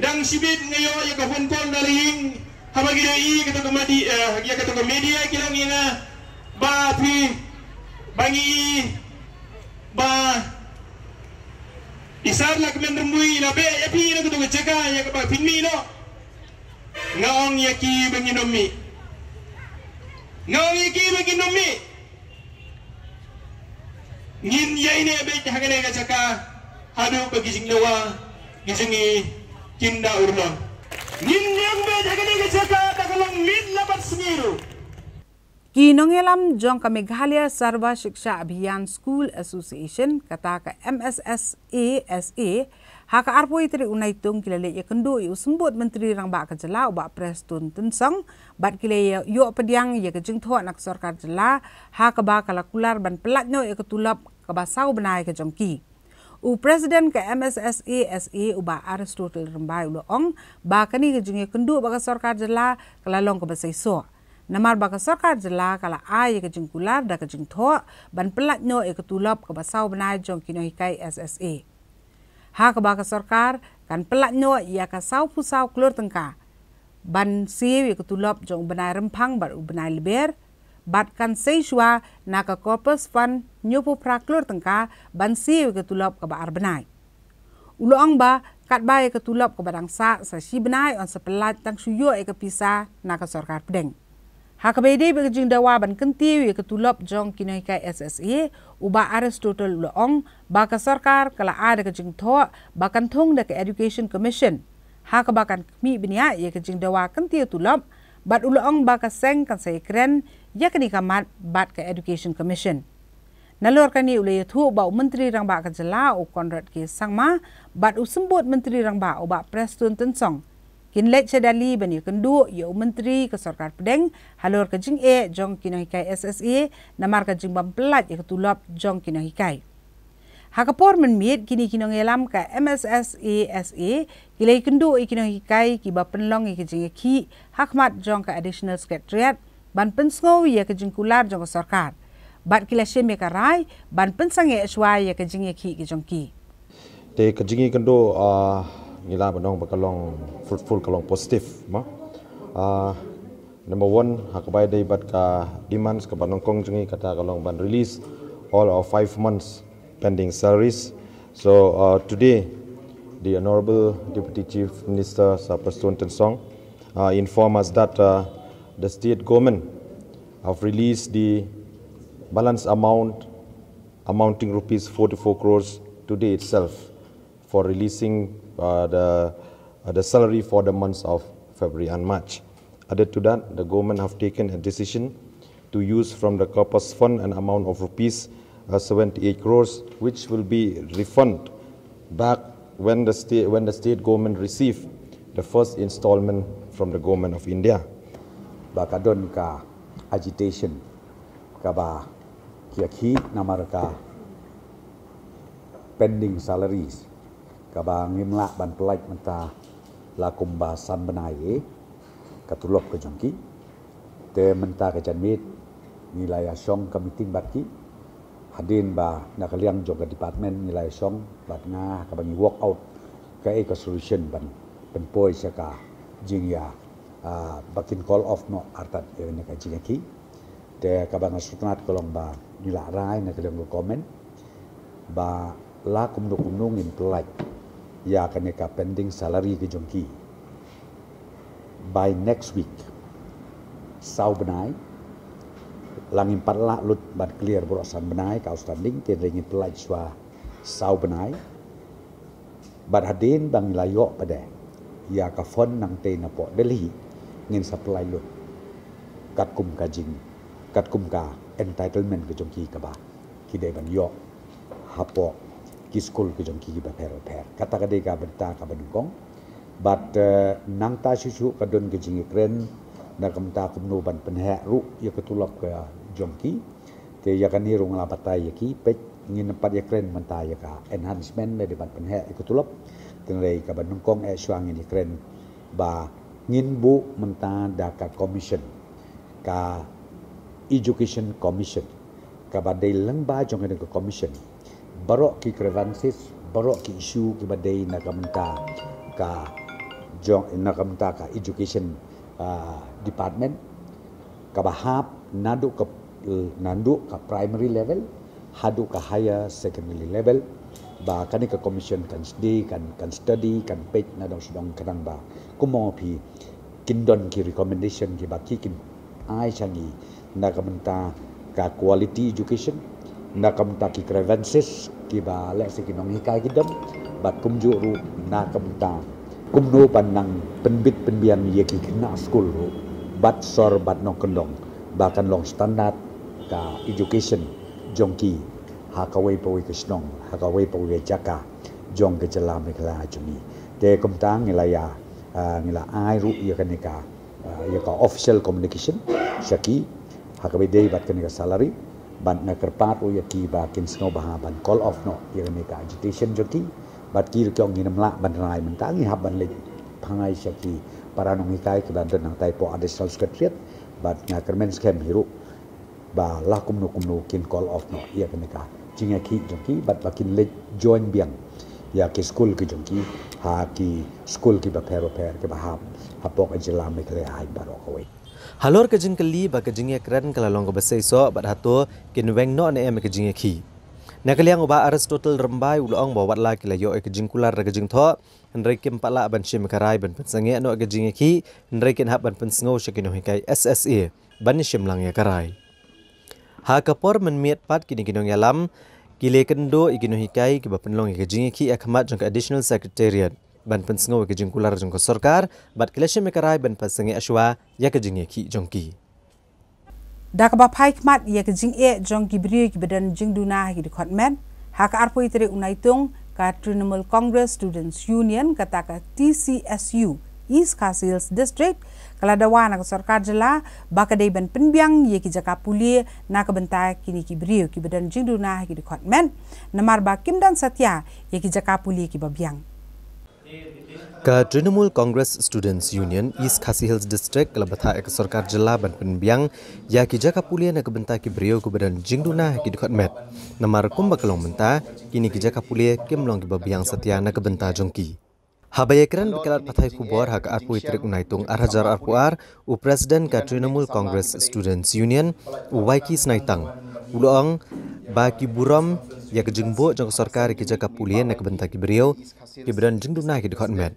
dang shibit nga ïoh ïa ka phone call na la ïing, haba ki ïohi ïa kato ka madi-, eh, ïa kato ka media ki la ong ïa nga ba phi, ba ngi, ba i Sir Lahkmen Rymbui i la beh ïa phi na kato ka jaka ïa kaba phin mih noh. Nga ong ïa ki ba ngin ym mih. Nga ong ïa ki ba ngin ym mih. Ngin ïaineh beit ha kane ka jaka haduh ba ki jingdawa ki jong ngi kin da urlong. Ngin ïeng beit ha kane ka jaka da ka long miet la bad sngi ruh. Ki nongïalam jong ka Meghalaya Sarva Shiksha Abhiyan School Association, kata ka M S S A S A, ha ka arphew tarik u Naitung ki la leit ïakynduh ïa u Symbud Myntri Rangbah ka jylla u Bah Prestone Tynsong, bad ki la ïoh pdiang ïa ka jingthoh na ka sorkar jylla, ha kaba ka la kular ban pyllait noh ïa ka tulop kaba saw bnai ka jong ki. U President ka M S S A S A u Bah Aristotle Rymbai u la ong ba kane ka jingïakynduh bad ka sorkar jylla ka la long kaba seisoh. Namar ba ka sorkar jylla ka la ai ïa ka jingkular da ka jingthoh ban pyllait noh ïa ka tulop kaba saw bnai jong ki nonghikai S S A. Ha kaba ka sorkar kan pyllait noh ïa ka sawphew saw klur tyngka ban siew ïa ka tulop jong u bnai rymphang bad u bnai lber, bad kan sei shuwa na ka Corpus Fund hynñiewphew phra klur tyngka ban siew ïa ka tulop kaba ar bnai. U la ong ba katba ïa ka tulop kaba dang sah sa shi bnai yn sa pyllait tang shu ïoh ïa ka pisa na ka sorkar pdeng. Ha kaba ïadei bad ka jingdawa ban kyntiew ïa ka tulop jong ki nonghikai S S A, u Bah Aristotle u la ong ba ka sorkar ka la ai da ka jingthoh ba kan thung da ka Education Commission, ha kaba kan khmih bniah ïa ka jingdawa kyntiew tulop, bad u la ong ba ka seng kan sa ïakren ïa kane ka mat bad ka Education Commission. Nalor kane u la ïathuh ba u Myntri Rangbah ka jylla u Conrad K Sangma bad u Symbud Myntri Rangbah u Bah Prestone Tynsong kin leit sha Delhi ban ïakynduh ïa u Myntri ka sorkar pdeng halor ka jingeh jong ki nonghikai S S A namar ka jingbym pyllait ïa ka tulop jong ki nonghikai. Ha ka por mynmiet kine ki nongïalam ka M S S A S A ki la ïakynduh ïa ki nonghikai kiba pynlong ïa ka jingïakhih ha khmat jong ka Additional Secretariat ban pynsngew ïa ka jingkular jong ka sorkar. Bad ki la shim ïa ka rai ban pynsangeh shuwa ïa ka jingïakhih ki jong ki. Te ka jingïakynduh, ah, ngi lah ban ong ba ka long fruitful, ka long positive, mo. Ah, number one, ha kaba ïadei bad ka demands kaba nyngkong jong ngi, kata ka long ban release all our five months pending salaries. So, uh, today, the Honorable Deputy Chief Minister, Sir Prestone Tynsong, uh, informed us that, uh, the state government have released the balance amount amounting rupees forty-four crores today itself for releasing, uh, the, uh, the salary for the months of February and March. Added to that, the government have taken a decision to use from the corpus fund an amount of rupees, uh, seventy-eight crores, which will be refunded back when the state, when the state government receive the first installment from the Government of India. Ba ka don ka agitation kaba ki ïakhih namar ka pending salaries kaba ngim lah ban pyllait mynta la kumba san bnai, eh, ka tulop ka jong ki. Te mynta ka janmiet ngi la ïa shong ka meeting bad ki, hadien ba na ka liang jong ka department ngi la ïa shong bad nga kaba ngi work out kaei ka solution ban pynpoi sha ka jingïa, ah, ba kin call off noh artat ïa kane ka jingïakhih. Te kaba nga sngewtynnat ka long ba ngi la rai na ka liang ka government ba la kumno kumno ngin pyllait ïa kane ka pending salary ka jong ki by next week. Saw bnai, la ngim pat lah lut ban clear baroh san bnai ka outstanding, te ngin pyllait shuwa saw bnai. Bad hadien ba ngi la ïoh pat de ïa ka fund nangtei na pok Delhi, ngin sa pyllait lut katkum ka jing, katkum ka entitlement ka jong ki kaba ki dei ban ïoh hapoh ki skul ka jong ki bapher bapher. Kata ka dei ka bynta kaba nyngkong. Bad, eh, nangta shuh shuh ka don ka jingïakren na ka bynta kumno ban pynheh ruh ïa ka tulop ka jong ki. Te ïa kane ruh nga la batai ïa ki, peit ngin pat ïakren mynta ïa ka enhancement lane ban pynheh ïa ka tulop. Te hynrei kaba nyngkong eh shuwa ngin ïakren ba ngin buh mynta da ka commission, ka Education Commission, kaba dei lyngba jong kane ka commission baroh ki grievances, baroh ki issue kiba dei na ka bynta ka jong, na ka bynta ka education, ah, department, kaba hap naduh ka, naduh ka primary level haduh ka higher secondary level. Ba kane ka commission kan sdie, kan, kan study, kan peit na dong sdong khnang ba kumno phi kin don ki recommendation kiba ki kin ai sha ngi na ka bynta ka quality education, na ka bynta ki grievances kiba lehse ki nonghikai ki don, bad kumjuh ruh na ka bynta kumno ban nang pynbit pynbiang ïa ki khynnah skul ruh bad sor bad nongkyndong ba kan long standard ka education jong ki ha kawei pa kawei ka shnong, ha kawei pa kawei ka jaka jong ka jylla Meghalaya jong ngi. Te kumta ngi la ïa, ah, ngi la ai ruh ïa kane ka, ah, ïa ka official communication sha ki ha kaba ïadei bad kane ka salary. Bad nga kyrpad ruh ïa ki ba kin sngewbha ban call off noh ïa kane ka agitation jong ki. Bad ki ruh ki ong ngin ym lah ban rai mynta, ngi hap ban leit phai sha ki para nonghikai kiba don nangtai hapoh Additional Secretariat. Bad nga kyrmen skhem hi ruh ba la kumno kumno kin call off noh ïa kane ka jingïakhih jong ki bad ba kin leit join biang ïa ki skul ki jong ki ha ki skul kiba pher bapher kiba hap hapoh ka jylla Meghalaya hi baroh kawei. Halor ka jingkylli ba ka jingïakren ka la long kaba seisoh bad hato kin weng noh ne em ka jingïakhih, na ka liang u Bah Aristotle Rymbai u la ong ba wat la ki la ïoh ïa ka jingkular da ka jingthoh, hynrei kim pat lah ban shim ïa ka rai ban pynsangeh noh ïa ka jingïakhih, hynrei kin hap ban pynsngew sha ki nonghikai S S A ban ïashim lang ïa ka rai. Ha ka por mynmiet pat kine ki nongïalam ki la ïakynduh ïa ki nonghikai kiba pynlong ïa ka jingïakhih ha khmat jong ka Additional Secretariat ban pynsngew ïa ka jingkular jong ka sorkar, bad ki la shim ïa ka rai ban pynsangeh shuwa ïa ka jingïakhih jong ki. Da kaba phai khmat ïa ka jingeh jong ki briew kiba don jingduna ha ki dkhot met, ha ka arphew tarik u Naitung, ka Trinamool Congress Students Union, kata ka T C S U East Khasi Hills District, ka la dawa na ka sorkar jylla ba ka dei ban pynbiang ïa ki jaka pule na ka bynta kine ki briew kiba don jingduna ha ki dkhot met, namar ba kim don satia ïa ki jaka pule kiba biang. Ka Trinamool Congress Students Union East Khasi Hills District ka la bthah ïa ka sorkar jylla ban pynbiang ïa ki jaka pule na ka bynta ki briew kiba don jingduna ha ki dkhot met. Namar kumba ka long mynta, kine ki jaka pule kim long kiba biang satia na ka bynta jong ki. Haba ïakren bad ki lad pathai khubor ha ka arphew tarik u Naitung ar hajar arphew ar, u President ka Trinamool Congress Students Union, u Waiki Snaitang, u la ong ba ki burom ïa ka jingbuh jong ka sorkar ïa ki jaka pule na ka bynta ki briew kiba don jingduna ha ki dkhot met.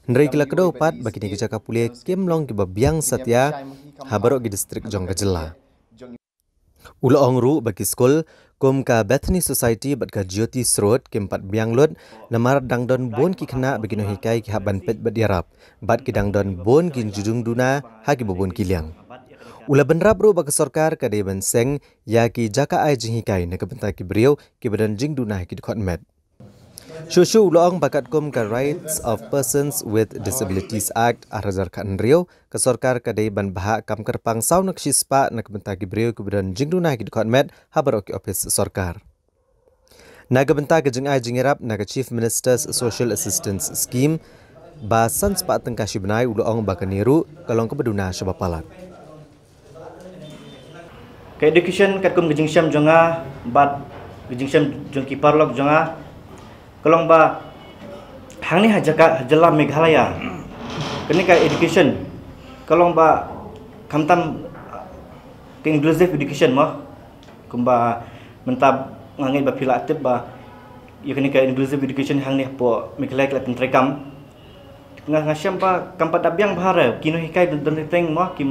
Hynrei ki la kdew pat ba kine ki jaka pule kim long kiba biang satia ha baroh ki district jong ka jylla. U la ong ruh ba ki skul kum ka Bethany Society bad ka Jyoti Srot kim pat biang lut, namar dang don bun ki khynnah bad ki nonghikai ki hap ban peit bad ïarap, bad ki dang don bun ki jingduna ha kiba bun ki liang. U la bynrap ruh ba ka sorkar ka dei ban seng ïa ki jaka ai jinghikai na ka bynta ki briew kiba don jingduna ha ki dkhot met. Shuh shuh u la ong ba katkum ka Rights of Persons with Disabilities Act ar hajar khathynriew, ka sorkar ka dei ban bhah kam kyrpang saw na ka shispah na ka bynta ki briew kiba don jingduna ha ki dkhot met ha baroh ki ophis sorkar. Na ka bynta ka jingai jingïarap na ka Chief Minister's Social Assistance Scheme ba san spah tyngka shi bnai, u la ong ba kane ruh ka long kaba duna shaba palat. Ka education katkum ka jingshem jong nga bad ka jingshem jong ki paralok jong nga, ka long ba hangne ha jaka, ha jylla Meghalaya, kane ka education ka long ba khamtam ka inclusive education mo, kumba mynta nga ngeit ba phi la tip ba ïa kane ka inclusive education hangne hapoh Meghalaya ka la pyntreikam. Nga, nga shem ba kam pat da biang bha re ki nonghikai, don teng teng mo ki,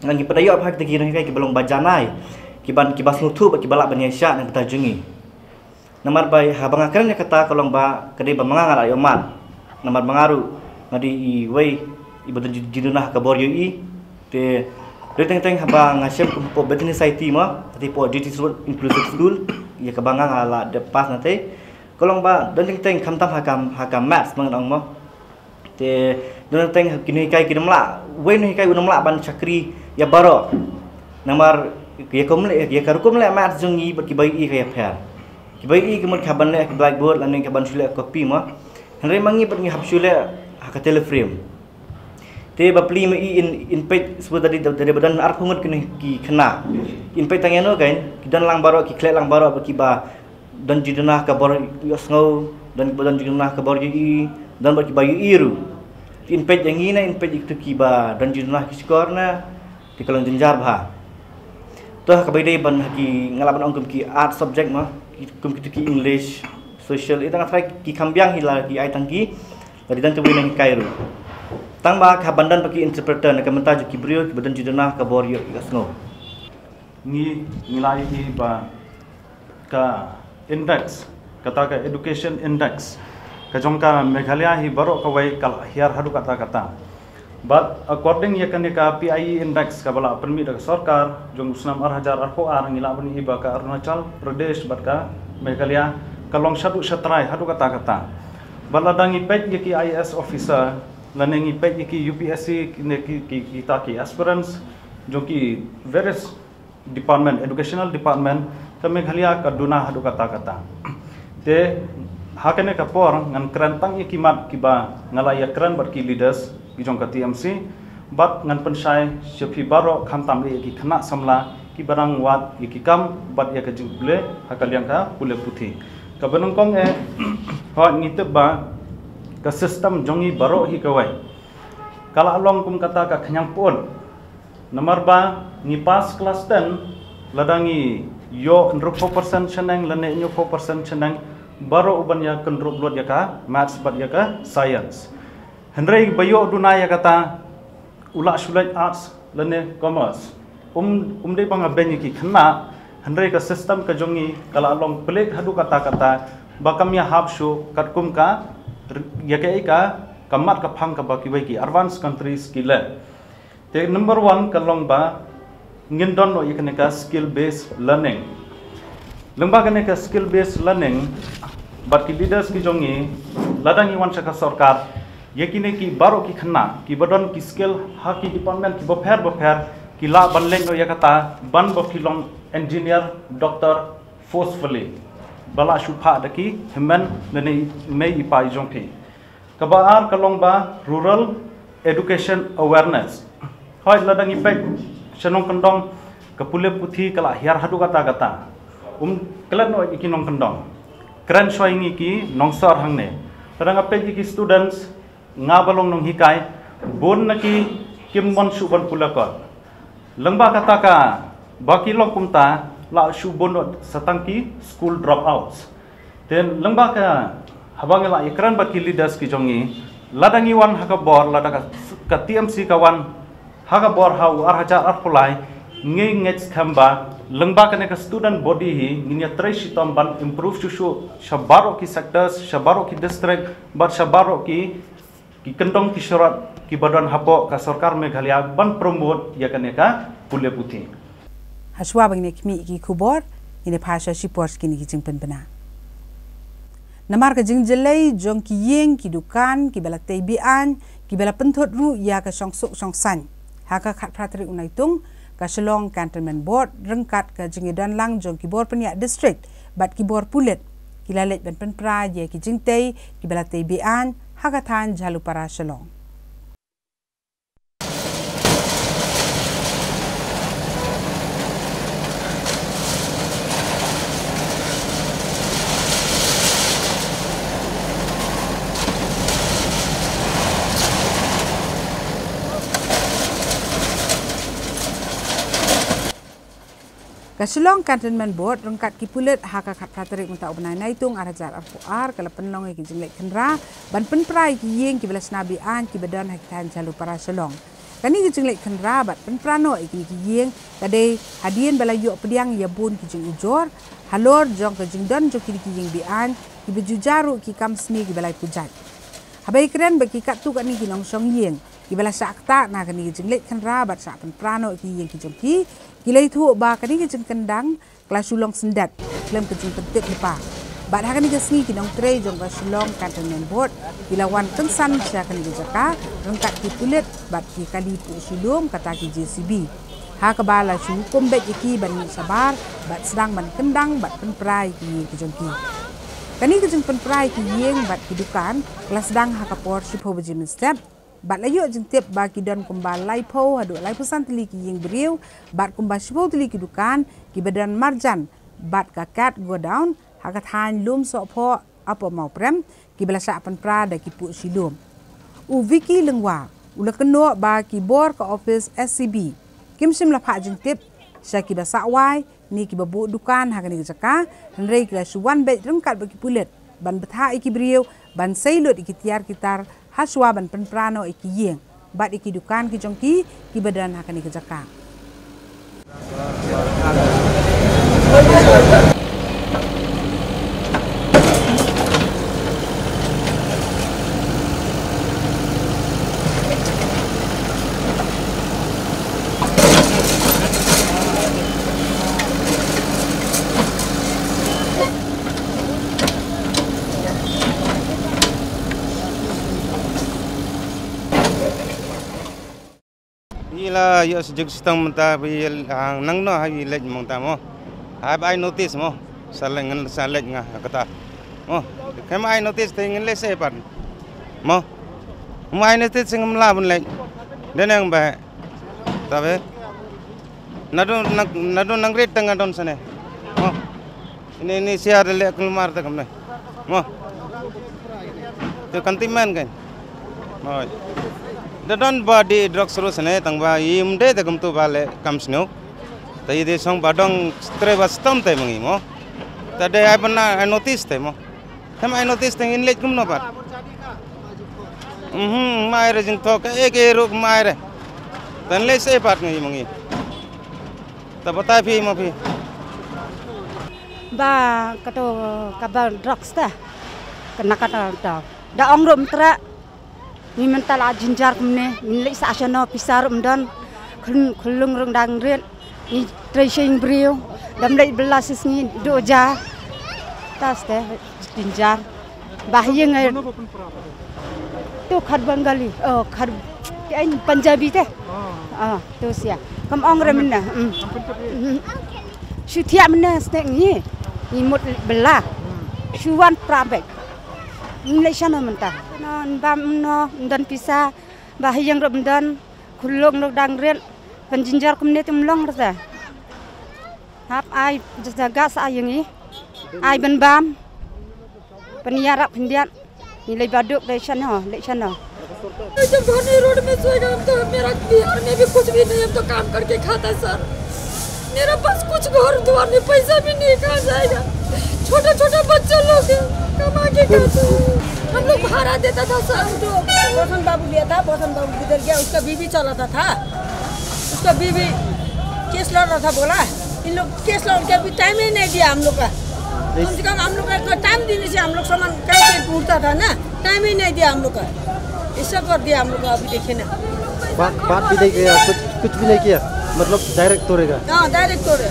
ngan ki pat da ïoh bha kita ki nonghikai kiba long ba janai, kiba, kiba sngewthuh bad kiba lah ban ïaishah na ka bynta jong ngi. Namar ba haba nga kren ïa kata ka long ba ka dei ba ma nga nga la ïoh mad. Namar ba nga ruh nga dei iwei iba don ji-, jingduna ha ka bor ïohi. Te dei teng teng haba nga shem kum hapoh Bethany Society mo, kata hapoh J T Road Inclusive School, ïa kaba nga nga la dep pass na te. Ka long ba don teng teng khamtam ha ka, ha ka maths ngan ong mo. Te don teng ki nonghikai kim lah, wei nonghikai um lah ban shakri ïa baroh. Namar ïa ka rukom leh, ïa ka rukom leh maths jong ngi bad kiba ïohi ka ïapher. Kiba ïohi ki mut ka ban leh ha ki blackboard lane ka ban shu leh ha copy mo. Hynrei ma ngi bad ngi hap shu leh ha ka teleframe. Te bapli ma i in, in peit shuwa da dei, da dei ba don arphew ngut ki, ki khynnah. In peit tang ïano kein, ki don lang baroh, ki khleh lang baroh bad kiba don jingduna ha ka bor ïohsngew, don kiba don jingduna ha ka bor ïohi, don bad kiba ïohi ruh. Te in peit ïa ngi ne in peit ïa kito kiba don jingduna ha ki shkor ne, te ka long jynjar bha. To ha kaba ïadei ban ha ki, nga lah ban ong kum ki art subject mo, ki, kum kito ki English, social, ita nga tharai ki kham biang hi la ki ai tang ki, la dei don tang wei nonghikai ruh. Tang ba ka ban don bad ki interpreter na ka bynta jong ki briew kiba don jingduna ha ka bor ïoh, ïohsngew. Ngi, ngi la ïohi ba ka index, kata ka education index ka jong ka Meghalaya hi baroh kawei ka la hiar haduh katta katta. Bad according ïa kane ka P I E index kaba la pynmih da ka sorkar jong u snem ar hajar arphew ar, ngi lah ban ïohi ba ka Arunachal Pradesh bad ka Meghalaya ka long shaduh shatrai haduh katta katta. Bad lada ngi peit ïa ki I A S officer lane ngi peit ïa ki U P S C, ki, ki, kita ki aspirants jong ki various department, educational department, ka Meghalaya ka duna haduh katta katta. Te ha kane ka por ngan kren tang ïa ki mat kiba nga la ïakren bad ki leaders ki jong ka T M C, bad ngan pynshai sha phi baroh khamtam ïa ki khynnah samla kiba dang wad ïa ki kam bad ïa ka jingpule ha ka liang ka pule puthi. Kaba nyngkong eh, hooid ngi tip ba ka system jong ngi baroh hi kawei ka la long kum kata ka khñiang pud. Namar ba ngi pass class ten, lada ngi ïoh hynriewphew percent shaneng lane hynñiewphew percent shaneng, baroh u ban ïa kynrup lut ïa ka maths bad ïa ka science. Hynrei ba ïoh duna ïa kata, u lah shu leit arts lane commerce. Um, um dei ba nga beiñ ïa ki khynnah, hynrei ka system ka jong ngi ka la long plik haduh katta katta ba kam ïahap shuh katkum ka, ïa kaei ka, ka mat ka phang kaba kiwei ki advanced countries ki leh. Te number one ka long ba ngin don noh ïa kane ka skill based learning. Lyngba kane ka skill based learning, bad ki leaders ki jong ngi, lada ngi wan sha ka sorkar, ïa kine ki baroh ki khynnah kiba don ki skill ha ki department kiba pher ba pher, ki lah ban leit noh ïa kata ban ba phi long engineer, doctor, forcefully. Ba lah shu phah da ki hynmen lane i mei i pa i jong phi. Kaba ar ka long ba rural education awareness. Hoi, lada ngi peit sha nongkyndong, ka pule puthi ka la hiar haduh katta katta. Um klet noh ïa ki nongkyndong. Kren shuwa ïa ngi ki nongsor hangne. Lada nga peit ïa ki students, nga ba long nonghikai, bun na ki kim mon shuh ban pule kot. Lyngba kata ka ba ki long kumta, la shu bun noh sa tang ki school dropouts. Te lyngba ka, haba ngi la ïakren bad ki leaders ki jong ngi, lada ngi wan ha ka bor, lada ka, ka T M C ka wan ha ka bor ha u ar hajar arphew lai, ngi ngeit skhem ba lyngba kane ka student body hi ngin ïatrei shitom ban improve shuh shuh sha baroh ki sectors, sha baroh ki district, bad sha baroh ki, ki kyndong ki syrot kiba don hapoh ka sorkar Meghalaya ban promote ïa kane ka pule puthi. Hashwa ba ngin ïa khmih ïa ki khubor, ngin ïa phai sha shipor sha kine ki jingpynbna. Namar ka jingjyllei jong ki ïing, ki dukan kiba la tei be-aiñ, kiba la pynthut ruh ïa ka shongsuk shongsaiñ, ha ka khatphra tarik u Naitung, ka Shillong Cantonment Board ryngkat ka jingïadon lang jong ki bor pynïaid district bad ki bor pulit ki la leit ban pynpra ïa ki jingtei kiba la tei be-aiñ ha ka thaiñ Jhalupara, Shillong. Ka Shillong Cantonment Board ryngkat ki pulit ha ka khatphra tarik mynta u bnai Naitung ar hajar arphew ar ka la pynlong ïa ki jingleit khynra ban pynpra ïa ki ïing kiba la shna be-aiñ kiba don ha ki thaiñ Jhalupara, Shillong. Kane ka jingleit khynra bad pynpra noh ïa kine ki ïing ka dei hadien ba la ïoh pdiang ïa bun ki jingujor halor jong ka jingdon jong kine ki ïing be-aiñ kiba ju jia ruh ki kam sniew kiba lai pujat. Haba ïakren bad ki katto katne ki nongshong ïing kiba la shah ktah na kane ka jingleit khynra bad shah pynpra noh ïa ki ïing ki jong ki, ki la ïathuh ba kane ka jingkyndang ka la shu long syndet khlem ka jingpyntip lypa. Bad ha kane ka sngi ki nongtrei jong ka Shillong Cantonment Board ki la wan kynsan sha kane ka jaka ryngkat ki pulit bad ki kali puh shilum kata ki J C B, ha kaba la shu hukum beit ïa ki ban mih shabar bad sdang ban kyndang bad pynpra ïa ki ïing ki jong ki. Kane ka jingpynpra ïa ki ïing bad ki dukan ka la sdang ha ka por shiphew baje mynstep. Bad la ïoh jingtip ba ki don kumba laiphew haduh laiphew san tylli ki ïing briew bad kumba shiphew tylli ki dukan kiba don marjan bad ka kat godown ha ka thaiñ Lumsohphoh, Upper Mawprem, kiba la shah pynpra da ki puh shilum. U Vicky Lyngwa u la kynnoh ba ki bor ka office S C B kim shym la phah jingtip sha kiba sah wai ne kiba buh dukan ha kane ka jaka, hynrei ki la shu wan beit ryngkat bad ki pulit ban bthah ïa ki briew ban sei lut ïa ki tiar ki tar hashwa ban pynpra noh ïa ki ïing bad ïa ki dukan ki jong ki kiba don ha kane ka jaka. Ila ïa sejek setang mynta ba ïa hang nang no ha ïa leit mynta mo. Ha ba ai notice mo. Sa leit ngan sa leit nga ha kata. Mo. Khem ai notice te ngin leit se pat. Mo. Mo ai notice ngam la bun leit. Deneng ba. Tabe. Nadu nang nadu nang rit tang adon sene. Mo. Ini ini sia da leh kulmar ta kamne. Mo. Tu kan timen kan. Mo. Da don ba di drugs ru sene tang ba im de ta kam tu ba leh kam snu. Ta ide song ba dong tre ba stom te mangi mo. Ta de ai bana ai notice te mo. Tem ai notice te in leh kum no pat. Mhm, mai re jing thok e ke ru mai re. Tan leh se pat ngi mangi. Ta batai phi mo phi. Ba kato kaba drugs ta. Kena kata ta. Da ong rum tra. Ni mynta la jinjar kumne, ni leh sa shano pisa rum don. Khun khulung rung dang rit. Ni trei shing briew. Dam leh bela sis ni do ja. Tas te jinjar. Bah ïing ai. Tu khad Bengali. Oh, khad, eh, Punjabi te. Ah, tu sia. Kam ong re mynne. Hmm. Hmm. Shu thiah mynne stek ngi. Ngi mut bela. Shu wan pra bek. Ngi leh shano mynta. Nbam no ndon pisa ba ha ïing ruh ndon khuluk nuk dang rit. Pynjynjar kumne te ym long rta. Hap ai jaka sa ai ïing i ai ban bam. Pynïarap khyndiat. Ni lei baduk lei shan ho lei shan ho. जब घर नहीं रोड में सोएगा हम तो मेरा बिहार में भी कुछ भी नहीं, हम तो काम करके खाता है सर। मेरा पास कुछ घर द्वार नहीं, पैसा भी नहीं, कहाँ जाएगा? छोटा छोटा बच्चा लोग है, कमा के खाते हैं। हम लोग भाड़ा देता था सर। हम तो बोसन बाबू लिया था, बोसन बाबू गुजर गया, उसका बीवी चलाता था, उसका बीवी केस लड़ रहा था, बोला इन लोग केस लड़ के अभी टाइम ही नहीं दिया हम लोग का। कम से कम हम लोग का टाइम देने से हम लोग सामान कैसे ढूंढता था ना, टाइम ही नहीं दिया हम लोग का। ऐसा कर दिया हम लोग का, अभी देखिए ना। बात बात भी नहीं किया, कुछ कुछ भी नहीं किया, मतलब डायरेक्ट तोड़ेगा। हाँ, डायरेक्ट तोड़े।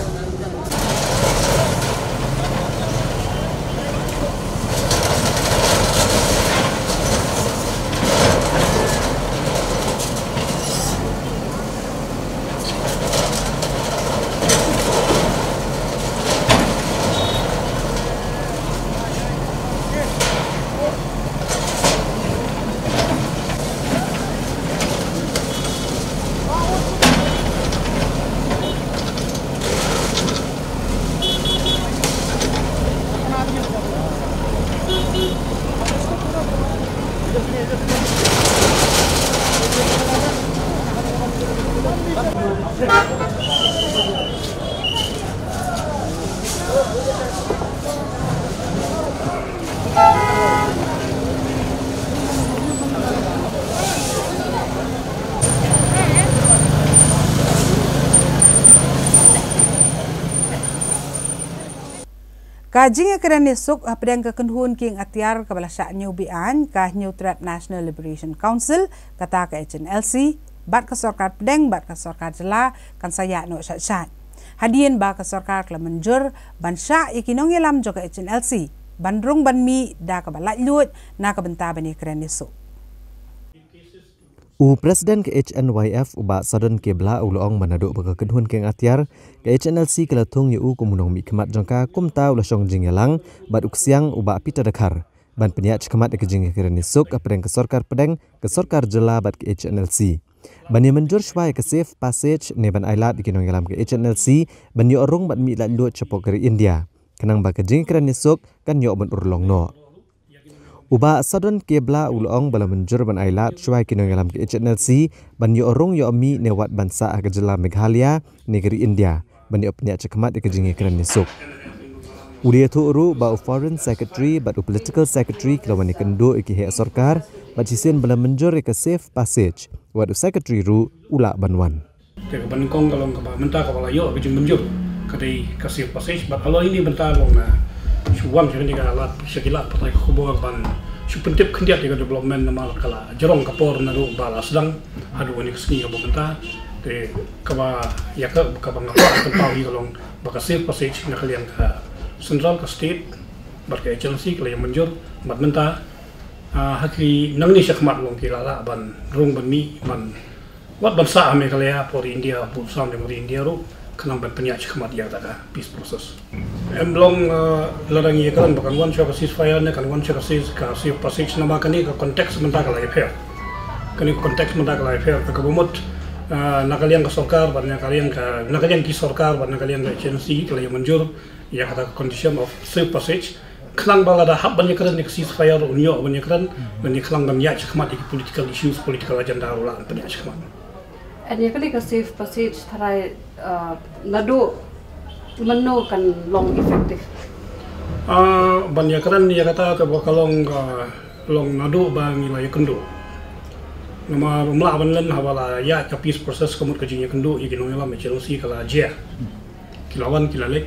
Ka jingïakren ïasuk hapdeng ka kynhun kieng atiar kaba la shah ñiew beaiñ ka Hynñiewtrep National Liberation Council, kata ka H N L C, bad ka sorkar pdeng bad ka sorkar jylla kan sa ïaid noh shat shat. Hadien ba ka sorkar ka la mynjur ban shah ïa ki nongïalam jong ka H N L C ban rung ban mih da kaba laitluid na ka bynta ban ïakren ïasuk. U President ka H N Y F u Bah Sadon K Blah u la ong ba naduh ba ka kynhun kieng atiar ka H N L C ka la thung ïa u kum u nongmihkhmat jong ka, kumta u la shong jingïalang bad u ksiang u Bah Peter Dkhar ban pynïaid shakhmat ïa ka jingïakren ïasuk hapdeng ka sorkar pdeng, ka sorkar jylla bad ka H N L C ban ïa mynjur shuwa ïa ka safe passage ne ban ailad ïa ki nongïalam ka H N L C ban ïoh rung ban mih laitluid shapoh ka ri India, khnang ba ka jingïakren ïasuk kan ïoh ban urlong noh. U Bah Sadon K Blah u la ong ba la mynjur ban ailad shuwa ïa ki nongïalam ka H N L C ban ïoh rung ïoh mih ne wat ban sah ha ka jylla Meghalaya ne ka ri India ban ïoh pynïaid shakhmat ïa ka jingïakren ïasuk. U la ïathuh ruh ba u Foreign Secretary bad u Political Secretary ki la wan ïakynduh ïa ki heh sorkar bad shisien ba la mynjur ïa ka safe passage, wat u Secretary ruh u lah ban wan. Te kaba nyngkong ka long kaba mynta kaba la ïoh ka jingmynjur ka dei ka safe passage, bad halor ine mynta long na shu wan sha kane ka lad, sha ki lad pathai khubor ban shu pyntip khyndiat ïa ka development namar ka la jrong ka por naduh ba la sdang haduh kane ka sngi kaba mynta. Te kaba ïa ka kaba nga kwah pynpaw hi ka long ba ka safe passage na ka liang ka central, ka state bad ka agency ka la ïa mynjur bad mynta, ah, ha ki nangne shakhmat long ki la lah ban rung ban mih ban wat ban sah ha Meghalaya, hapoh ri India, hapoh sam jong ri India ruh, khnang ban pynïaid shakhmat ïa kata ka peace process. Em long, eh, lada ngi ïakren ba kan wan shuwa ka ceasefire ne kan wan shuwa ka safe, ka safe passage, namar kane ka context mynta ka la ïapher. Kane ka context mynta ka la ïapher, kaba mut, eh, na ka liang ka sorkar bad na ka liang ka, na ka liang ki sorkar bad na ka liang ka agency ka la ïa mynjur ïa kata ka condition of safe passage. Khnang ba lada hap ban ïakren ïa ka ceasefire ruh un ïoh ban ïakren, ban ïa khnang ban ïaid shakhmat ïa ki political issues, political agenda ruh lah ban pynïaid shakhmat. Ïa kane ka safe passage tharai, uh, naduh mynno kan long effective? Ah, ban ïakren ïa kata te ba ka long, ah, long naduh ba ngi la ïakynduh. Namar ym lah ban len haba la ïaid ka peace process ka mut ka jingïakynduh ïa ki nongïalam, H N L C ka la jia. Ki la wan ki la leit.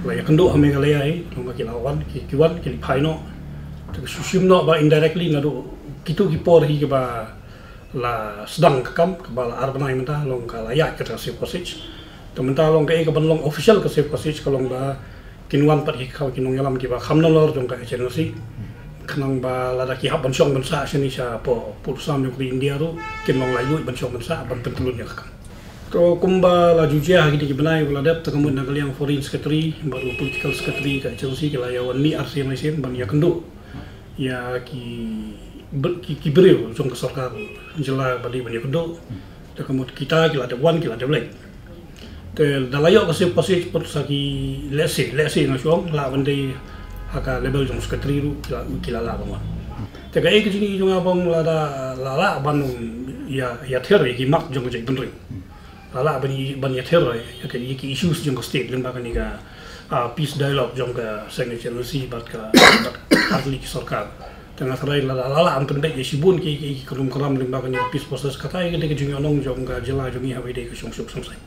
La ïakynduh ha Meghalaya hi, namar ki la wan, ki, ki wan, ki la phai noh. Te ka shu shim noh ba indirectly naduh kito ki por hi kiba la sdang ka kam, kaba la ar bnai mynta, long ka la ïaid kata ka safe passage. Te mynta long kaei kaban long official ka safe passage ka long ba kin wan pat hi ki nongïalam kiba kham nalor jong ka H N L C. Khnang ba lada ki hap ban shong ban sah shane shapoh pud sam jong ka ri India ruh, kin long laitluid ban shong ban sah ban pyntlun ïa ka kam. To kumba la ju jia ha kine ki bnai ba la dep, te ka mut na ka liang Foreign Secretary bad u Political Secretary ka H N L C ki la ïa wan mih arsien arsien ban ïakynduh ïa ki, ki, ki briew jong ka sorkar jylla ba dei ban ïakynduh. Te ka mut kita ki la dep wan, ki la dep leit. Te da la ïoh ka safe passage pat sa ki lehse, lehse nga shu ong lah ban dei ha ka level jong secretary ruh ki la, ki la lah ban wan. Te kaei ka jingïohi jong nga ba nga la da, la lah ban ïa, ïa ther ïa ki mat jong ka jaitbynriew. La lah ban ïa, ban ïa ther ïa ki, ïa ki issues jong ka state lyngba kane ka, ah, peace dialogue jong ka seng H N L C bad ka, bad ka ki sorkar. Te nga tharai la, la, la lah ban pynbeit ïa shibun ki, ki, ki kynrum kynram lyngba kane ka peace process. Kata ïa ka dei ka jingïohnong jong ka jylla jong ngi ha kaba ïadei ka shongsuk shongsaiñ.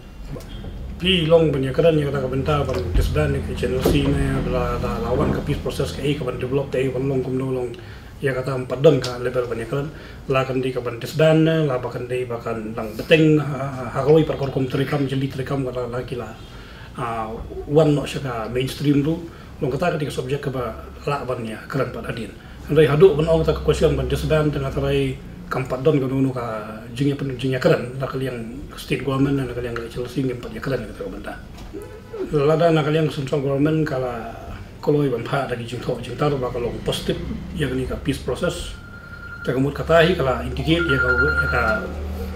Phi long ban ïakren ïa kata ka bynta ban disband ïa ka H N L C ne, ba la, la, la wan ka peace process kaei ka ban develop, kaei ka ban long kumno long. Ïa kata ym pat don ka level ban ïakren, la kan dei ka ban disband ne, la ba kan dei ba kan dang bteng ha, ha, ha kawei pat ka rukom treikam, jylliew treikam kata la ki la, ah, wan noh sha ka mainstream ruh. Long kata ka dei ka subject kaba lah ban ïakren pat hadien. Hynrei haduh ban ong kata ka question ban disband te nga tharai kam pat don kano kano ka jingïa pyn-, jingïakren na ka liang state government ne na ka liang ka H L C ngim pat ïakren ïa kata ka bynta. Lada na ka liang central government ka la kloi ban phah da ki jingthoh jingtar ba ka long positive ïa kane ka peace process. Te ka mut kata hi ka la indicate ïa ka, ïa ka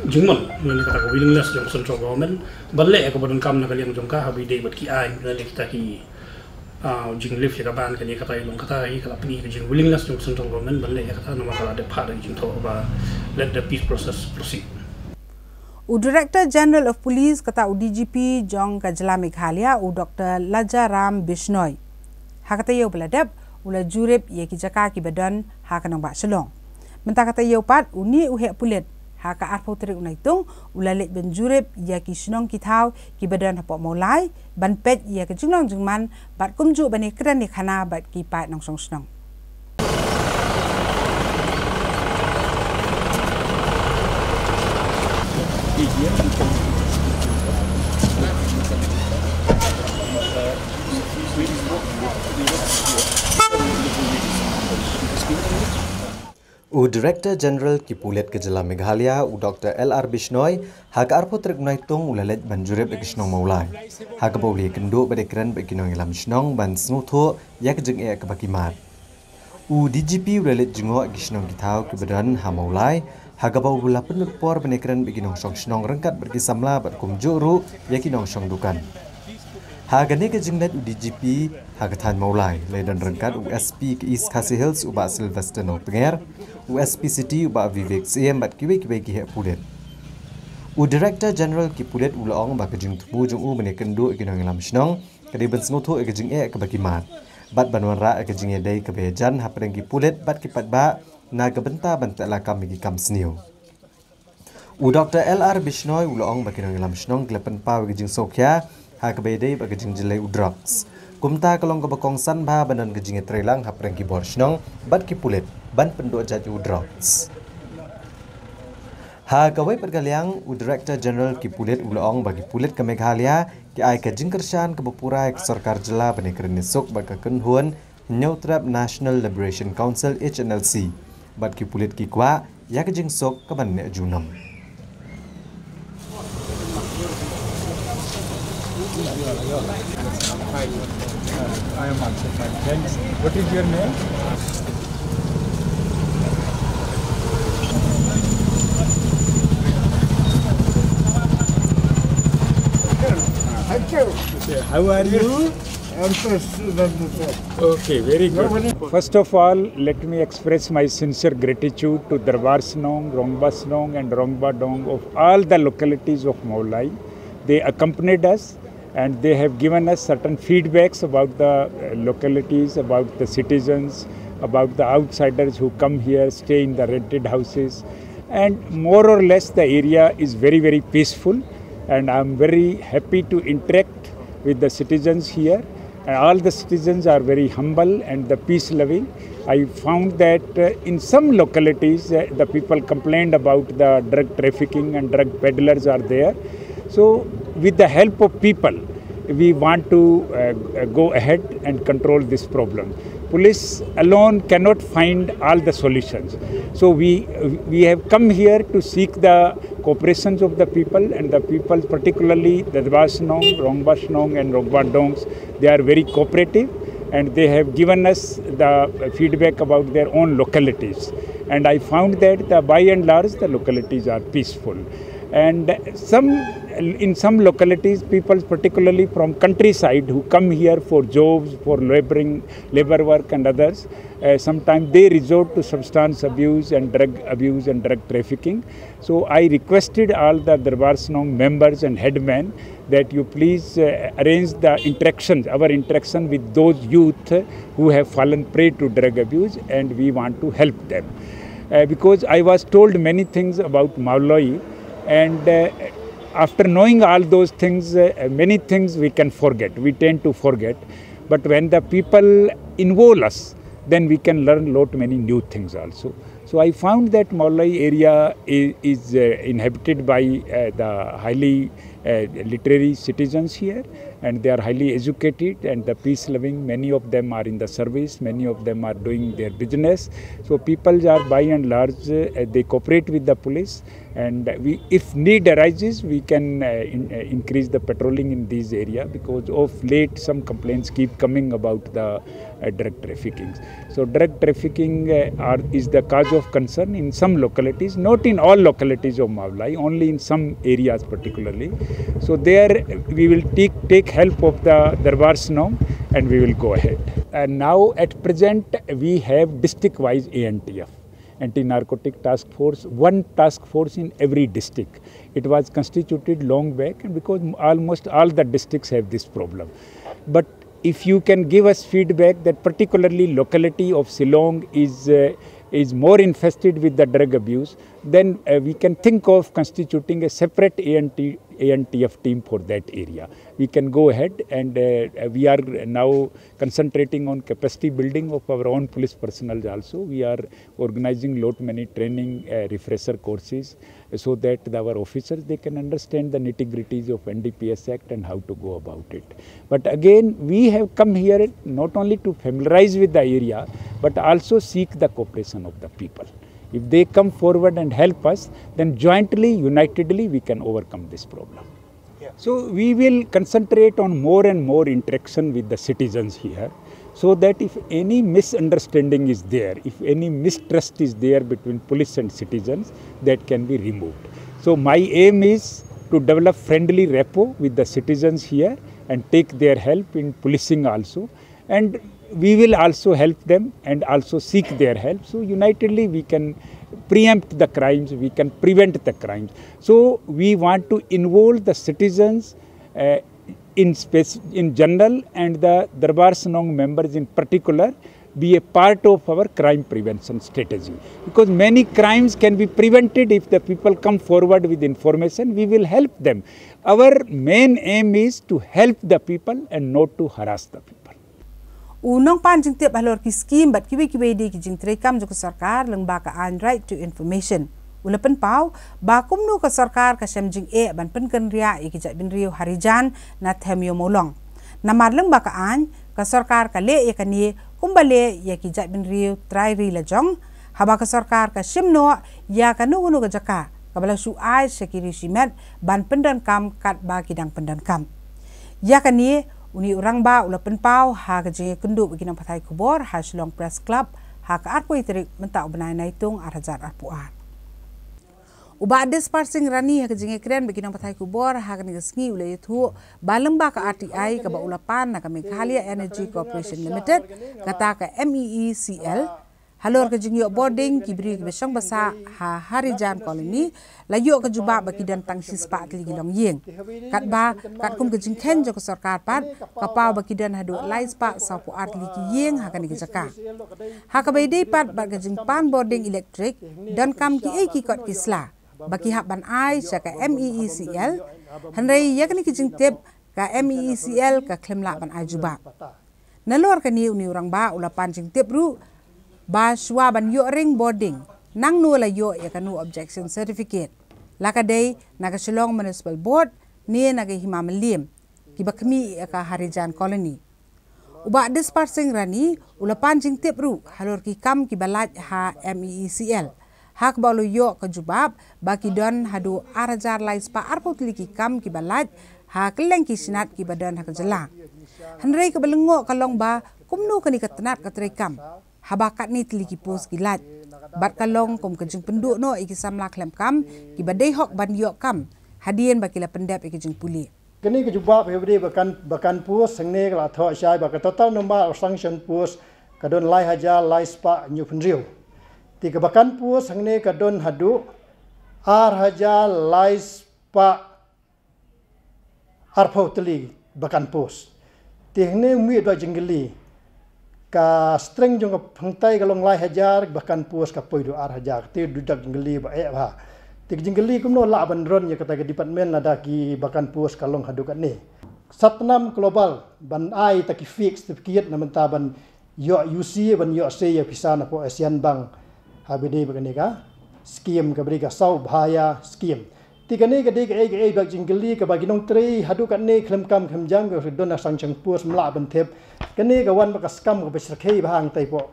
jingmon ne kata ka willingness jong central government ban leh ïa kaba donkam na ka liang jong ka ha kaba ïadei bad ki aiñ ne kita ki, ah, jinglift ïa ka ban kane kata hi long kata hi ka la pyni ka jingwillingness jong central government ban leh ïa kata namar ka la dep phah da ki jingthoh ba let the peace process proceed. U Director General of Police kata u D G P jong ka jylla Meghalaya u Doctor Lajaram Bishnoi, ha ka taïew ba la dep u la jurip ïa ki jaka kiba don ha ka nongbah Shillong. Mynta ka taïew pat une u heh pulit ha ka arphew tarik u Naitung u la leit ban jurip ïa ki shnong ki thaw kiba don hapoh Mawlai ban peit ïa ka jinglong jingman bad kumjuh ban ïakren ïakhana bad ki paid nongshong shnong. U Director General ki pulit ka jylla Meghalaya u Doctor L R Bishnoi ha ka arphew tarik u Naitung u la leit ban jurip ïa ka shnong Mawlai, ha kaba u la ïakynduh bad ïakren bad ki nongïalam shnong ban sngewthuh ïa ka jingeh kaba ki mad. U D G P u la leit jngoh ïa ki shnong ki thaw kiba don ha Mawlai, ha kaba u la pynlut por ban ïakren bad ki nongshong shnong ryngkat bad ki samla bad kumjuh ruh ïa ki nongshong dukan. Ha kane ka jingleit u D G P ha ka thaiñ Mawlai la ïadon ryngkat u S P ka East Khasi Hills u Bah Sylvester Nongtnger, u S P City u Bah Vivek Syiem bad kiwei kiwei ki heh pulit. U Director General ki pulit u la ong ba ka jingthmu jong u ban ïakynduh ïa ki nongïalam shnong ka dei ban sngewthuh ïa ka jingeh kaba ki mad bad ban wanrah ïa ka jingïadei kaba ïajan hapdeng ki pulit bad ki paidbah na ka bynta ban tehlakam ïa ki kam sniew. U Doctor L R Bishnoi u la ong ba ki nongïalam shnong ki la pynpaw ïa ka jingsngewkhia ha kaba ïadei bad ka jingjyllei u drugs. Kumta ka long kaba kongsan bha ban don ka jingïatreilang hapdeng ki bor shnong bad ki pulit ban pynduh jait ïa u drugs. Ha kawei pat ka liang u Director General ki pulit u la ong ba ki pulit ka Meghalaya ki ai ka jingkyrshan kaba pura ïa ka sorkar jylla ban ïakren ïasuk bad ka kynhun Hynñiewtrep National Liberation Council H N L C bad ki pulit ki kwah ïa ka jingsuk kaban neh junom. I am also fine. Thanks. What is your name? Thank you. Okay, how are you? I'm so student. Okay, very good. First of all, let me express my sincere gratitude to Darbar Shnong, Rongba Shnong, and Rongba Dong of all the localities of Mawlai. They accompanied us and they have given us certain feedbacks about the, uh, localities, about the citizens, about the outsiders who come here, stay in the rented houses. And more or less, the area is very, very peaceful. And I'm very happy to interact with the citizens here. And all the citizens are very humble and the peace loving. I found that, uh, in some localities, uh, the people complained about the drug trafficking and drug peddlers are there. So, with the help of people, we want to, uh, go ahead and control this problem. Police alone cannot find all the solutions. So we, we have come here to seek the cooperations of the people, and the people, particularly the Darbar Shnong, Rongba Shnong, and Rongba Dongs, they are very cooperative. and they have given us the feedback about their own localities. And I found that the, by and large, the localities are peaceful. And some, in some localities, people, particularly from countryside, who come here for jobs, for laboring, labor work and others, uh, sometimes they resort to substance abuse and drug abuse and drug trafficking. So I requested all the Darbar Shnong members and headmen that you please, uh, arrange the interactions, our interaction with those youth who have fallen prey to drug abuse, and we want to help them. Uh, because I was told many things about Mawloi, and, uh, after knowing all those things, uh, many things we can forget, we tend to forget. But when the people involve us, then we can learn lot many new things also. So I found that Mawloi area is, is, uh, inhabited by, uh, the highly, uh, literary citizens here, and they are highly educated and the peace loving. Many of them are in the service, many of them are doing their business. So people are, by and large, uh, they cooperate with the police, and we, if need arises, we can, uh, in, uh, increase the patrolling in this area, because of late some complaints keep coming about the, uh, drug trafficking. So drug trafficking, uh, are, is the cause of concern in some localities, not in all localities of Mawloi, only in some areas particularly. So there we will take, take help of the Darbar Shnong, and we will go ahead. And now at present we have district-wise A N T F, Anti-Narcotic Task Force, one task force in every district. It was constituted long back, and because almost all the districts have this problem. But if you can give us feedback that particularly locality of Shillong is, uh, is more infested with the drug abuse, then, uh, we can think of constituting a separate A N T, A N T F team for that area. We can go ahead, and, uh, we are now concentrating on capacity building of our own police personnel also. We are organizing lot many training, uh, refresher courses, so that our officers, they can understand the nitty-gritties of N D P S Act and how to go about it. But again, we have come here not only to familiarize with the area, but also seek the cooperation of the people. If they come forward and help us, then jointly, unitedly, we can overcome this problem. So we will concentrate on more and more interaction with the citizens here, so that if any misunderstanding is there, if any mistrust is there between police and citizens, that can be removed. So my aim is to develop friendly rapport with the citizens here and take their help in policing also. And we will also help them and also seek their help. So unitedly we can preempt the crimes, we can prevent the crimes. So we want to involve the citizens, uh, in space in general, and the Darbar Shnong members in particular be a part of our crime prevention strategy, because many crimes can be prevented if the people come forward with information. We will help them. Our main aim is to help the people and not to harass the people. U nongpan jingtip halor ki skim bad kiwei kiwei de ki jingtreikam jong ka sorkar lyngba ka aiñ Right to Information, u la pynpaw ba kumno ka sorkar ka shem jingeh ban pynkynriah ïa ki jaitbynriew Harijan na Themio Mawlong. Namar lyngba ka aiñ, ka sorkar ka leh ïa kane kumba leh ïa ki jaitbynriew trai ri lajong, haba ka sorkar ka shim noh ïa kano kano ka jaka kaba la shu ai sha ki riewshimet ban pyndonkam katba ki dang pyndonkam. Ïa kane, une u rangbah u la pynpaw ha ka jingïakynduh bad ki nongpathai khubor ha Shillong Press Club ha ka arphew tarik mynta u bnai Naitung arhajar arphew ar. U Bah Dispar Singh Rani ha ka jingïakren bad ki nongpathai khubor ha kane ka sngi u la ïathuh ba lyngba ka R T I kaba u la pan na ka Meghalaya Energy Corporation Limited, kata ka M E E C L, halor ka jingïoh bording ki briew kiba shong ba sah ha Harijan Colony, la ïoh ka jubab ba ki don tang shispah tylli ki longïing. Katba, katkum ka jingkheiñ jong ka sorkar pat, ka paw ba ki don haduh laispah sawphew ar tylli ki ïing ha kane ka jaka. Ha kaba ïadei pat bad ka jingpan bording elektrik, donkam kiei ki kot ki sla ba ki hap ban ai sha ka M E E C L, hynrei ïa kane ka jingtip ka M E E C L ka khlem lah ban ai jubab. Nalor kane une u rangbah u la pan jingtip ruh ba shuwa ban ïoh ring bording, nangno la ïoh ïa kano objection certificate, la ka dei na ka Shillong Municipal Board ne na ka Hima Mylliem, kiba khmih ïa ka Harijan Colony. U Bah Dispar Singh Rani u la pan jingtip ruh halor ki kam kiba lait ha M E E C L, ha kaba u la ïoh ka jubab ba ki don haduh arhajar laispah arphew tylli ki kam kiba lait ha kylleng ki shnat kiba don ha ka jylla. Hynrei kaba lyngngoh ka long ba kumno kane ka tnat ka treikam haba katne tylli ki post ki lait, bad ka long kum ka jingpynduh noh ïa ki samla khlem kam kiba dei hok ban ïoh kam hadien ba ki la pyndep ïa ka jingpule. Kane ka jubab hi ba dei ba kan, ba kan post hangne ka la thoh shai ba ka total number of sanction post ka don lai hajar lai spah hynñiew phew hynriew. Te kaba kan post hangne ka don haduh ar hajar lai spah arphew tylli ba kan post. Te hangne mih da jingkylli, ka strength jong ka hangtai ka long lai hajar, ba kan post ka poi da ar hajar. Te da jingkylli ba eh ba. Te ka jingkylli kumno lah ban run ïa kata ka department lada ki ba kan post ka long haduh katne. Satnam Global ban ai ta ki fake certificate na bynta ban ïoh U C, ban ïoh sei ïa pisa na pdeng Asian Bank. Haba dei ba kane ka scheme, kaba dei ka Saubhaya scheme. Te kane ka dei kaei kaei ba jingkylli kaba ki nongtrei haduh katne khlem kam khlem jam ka don ha sanction post, ym lah ban thep. Kane ka wan ba ka skam kaba shyrkhei ba hangtai pdeng,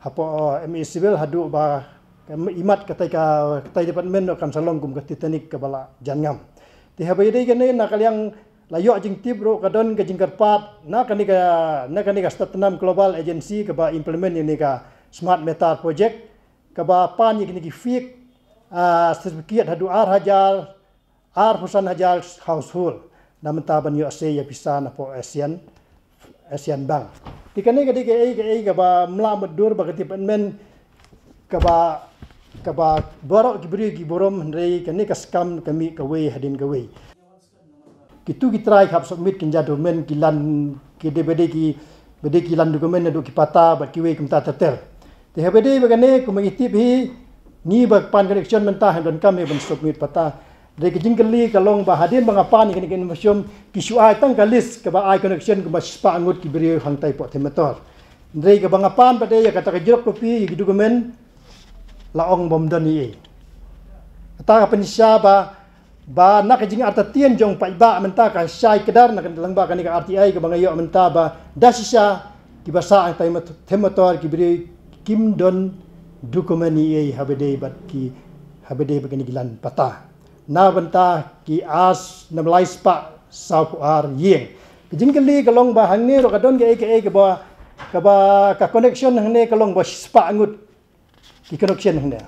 hapoh, eh, M E Civil haduh ba ka imat katai ka, katai department noh kan sa long kum ka Titanic kaba la jan ngam. Te haba ïadei kane na ka liang la ïoh jingtip ruh ka don ka jingkyrpad na kane ka, na kane ka Satnam Global Agency kaba implement ïa kane ka Smart Meter Project, kaba pan ïa kine ki fake, ah, certificate haduh ar hajar, arphew san hajar household na bynta ban ïoh sei ïa pisa na pdeng Asian, Asian Bank. Te kane ka dei kaei kaei kaba ym lah mutdur ba ka department kaba, kaba baroh ki briew ki burom, hynrei kane ka skam ka mih kawei hadien kawei. Kitu ki trai ki hap submit ki jingdocument, ki lan, ki dei ba dei ki, ba dei ki lan document naduh ki patta bad kiwei kumta ter ter. Te haba dei ba kane kumba ngi tip hi, ngi ba pan connection mynta hynrei donkam hi ban submit patta. Dei ka jingkylli ka long ba hadien ba nga pan ïa kane ka information, ki shu ai tang ka list kaba ai connection kumba shispah ngut ki briew hangtai pdeng Them Metor. Hynrei kaba nga pan pat ïa kata ka xerox copy ïa ki document, la ong ba ym don ei ei. Kata ka pynshai ba, ba na ka jingartatien jong paidbah mynta ka shai kdar na ka lyngba kane ka R T I kaba nga ïoh mynta ba da shisha kiba sah hangtai Them Metor ki briew kim don document ei ei haba dei bad ki, haba dei bad kine ki lan patta. Na bynta ki ar, na lai spah sawphew ar ïing. Ka jingkylli ka long ba hangne ruh ka don kaei kaei kaba, kaba ka connection hangne ka long ba shispah ngut ki connection hangne.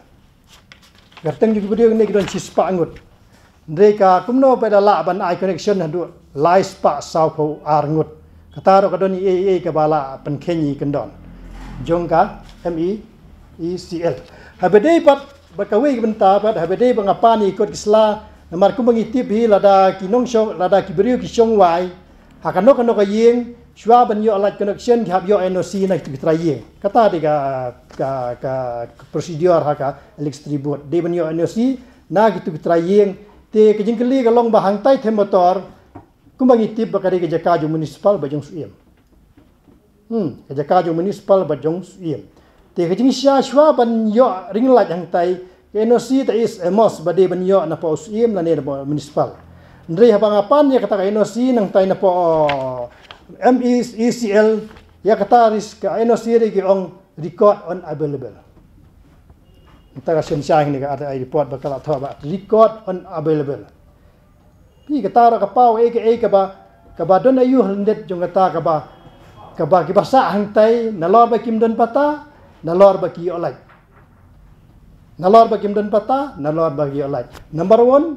Kyrteng jong ki briew hangne ki don shispah ngut. Hynrei ka kumno ba da lah ban ai connection haduh lai spah sawphew ar ngut. Kata ruh ka don ei ei kaba la pynkheiñ ïa ki kyndon jong ka M E E C L. Haba dei pat ba kawei ka bynta pat, haba dei ba nga pan ïa ki kot ki sla, namar kumba ngi tip hi lada ki nongshong, lada ki briew ki shong wai ha kano kano ka ïing, shuwa ban ïoh lait connection ki hap ïoh N O C na kitu ki trai ïing. Kata dei ka, ka, ka procedure ha ka electricity board. Dei ban ïoh N O C na kitu ki trai ïing. Te ka jingkylli ka long ba hangtai Them Metor, kumba ngi tip ba ka dei ka jaka jong municipal bad jong Syiem. Hmm, ka jaka jong municipal bad jong Syiem. Te ka jingshisha shuwa ban ïoh ring lait hangtai, ka N O C te is a must ba dei ban ïoh na pdeng Syiem lane na pdeng municipal. Hynrei haba nga pan ïa kata ka N O C nangtai na pdeng M E E C L, ïa kata ris ka N O C dei ki ong record unavailable. Nangta ka shen shai hangne ka R T I report ba ka la thoh ba record unavailable. Phi, kata ruh ka paw ei kaei kaba, kaba don aïu hyndet jong kata kaba, kaba kiba sah hangtai nalor ba kim don patta, nalor ba ki ïoh lait. Nalor ba kim don patta, nalor ba ki ïoh lait. Number one,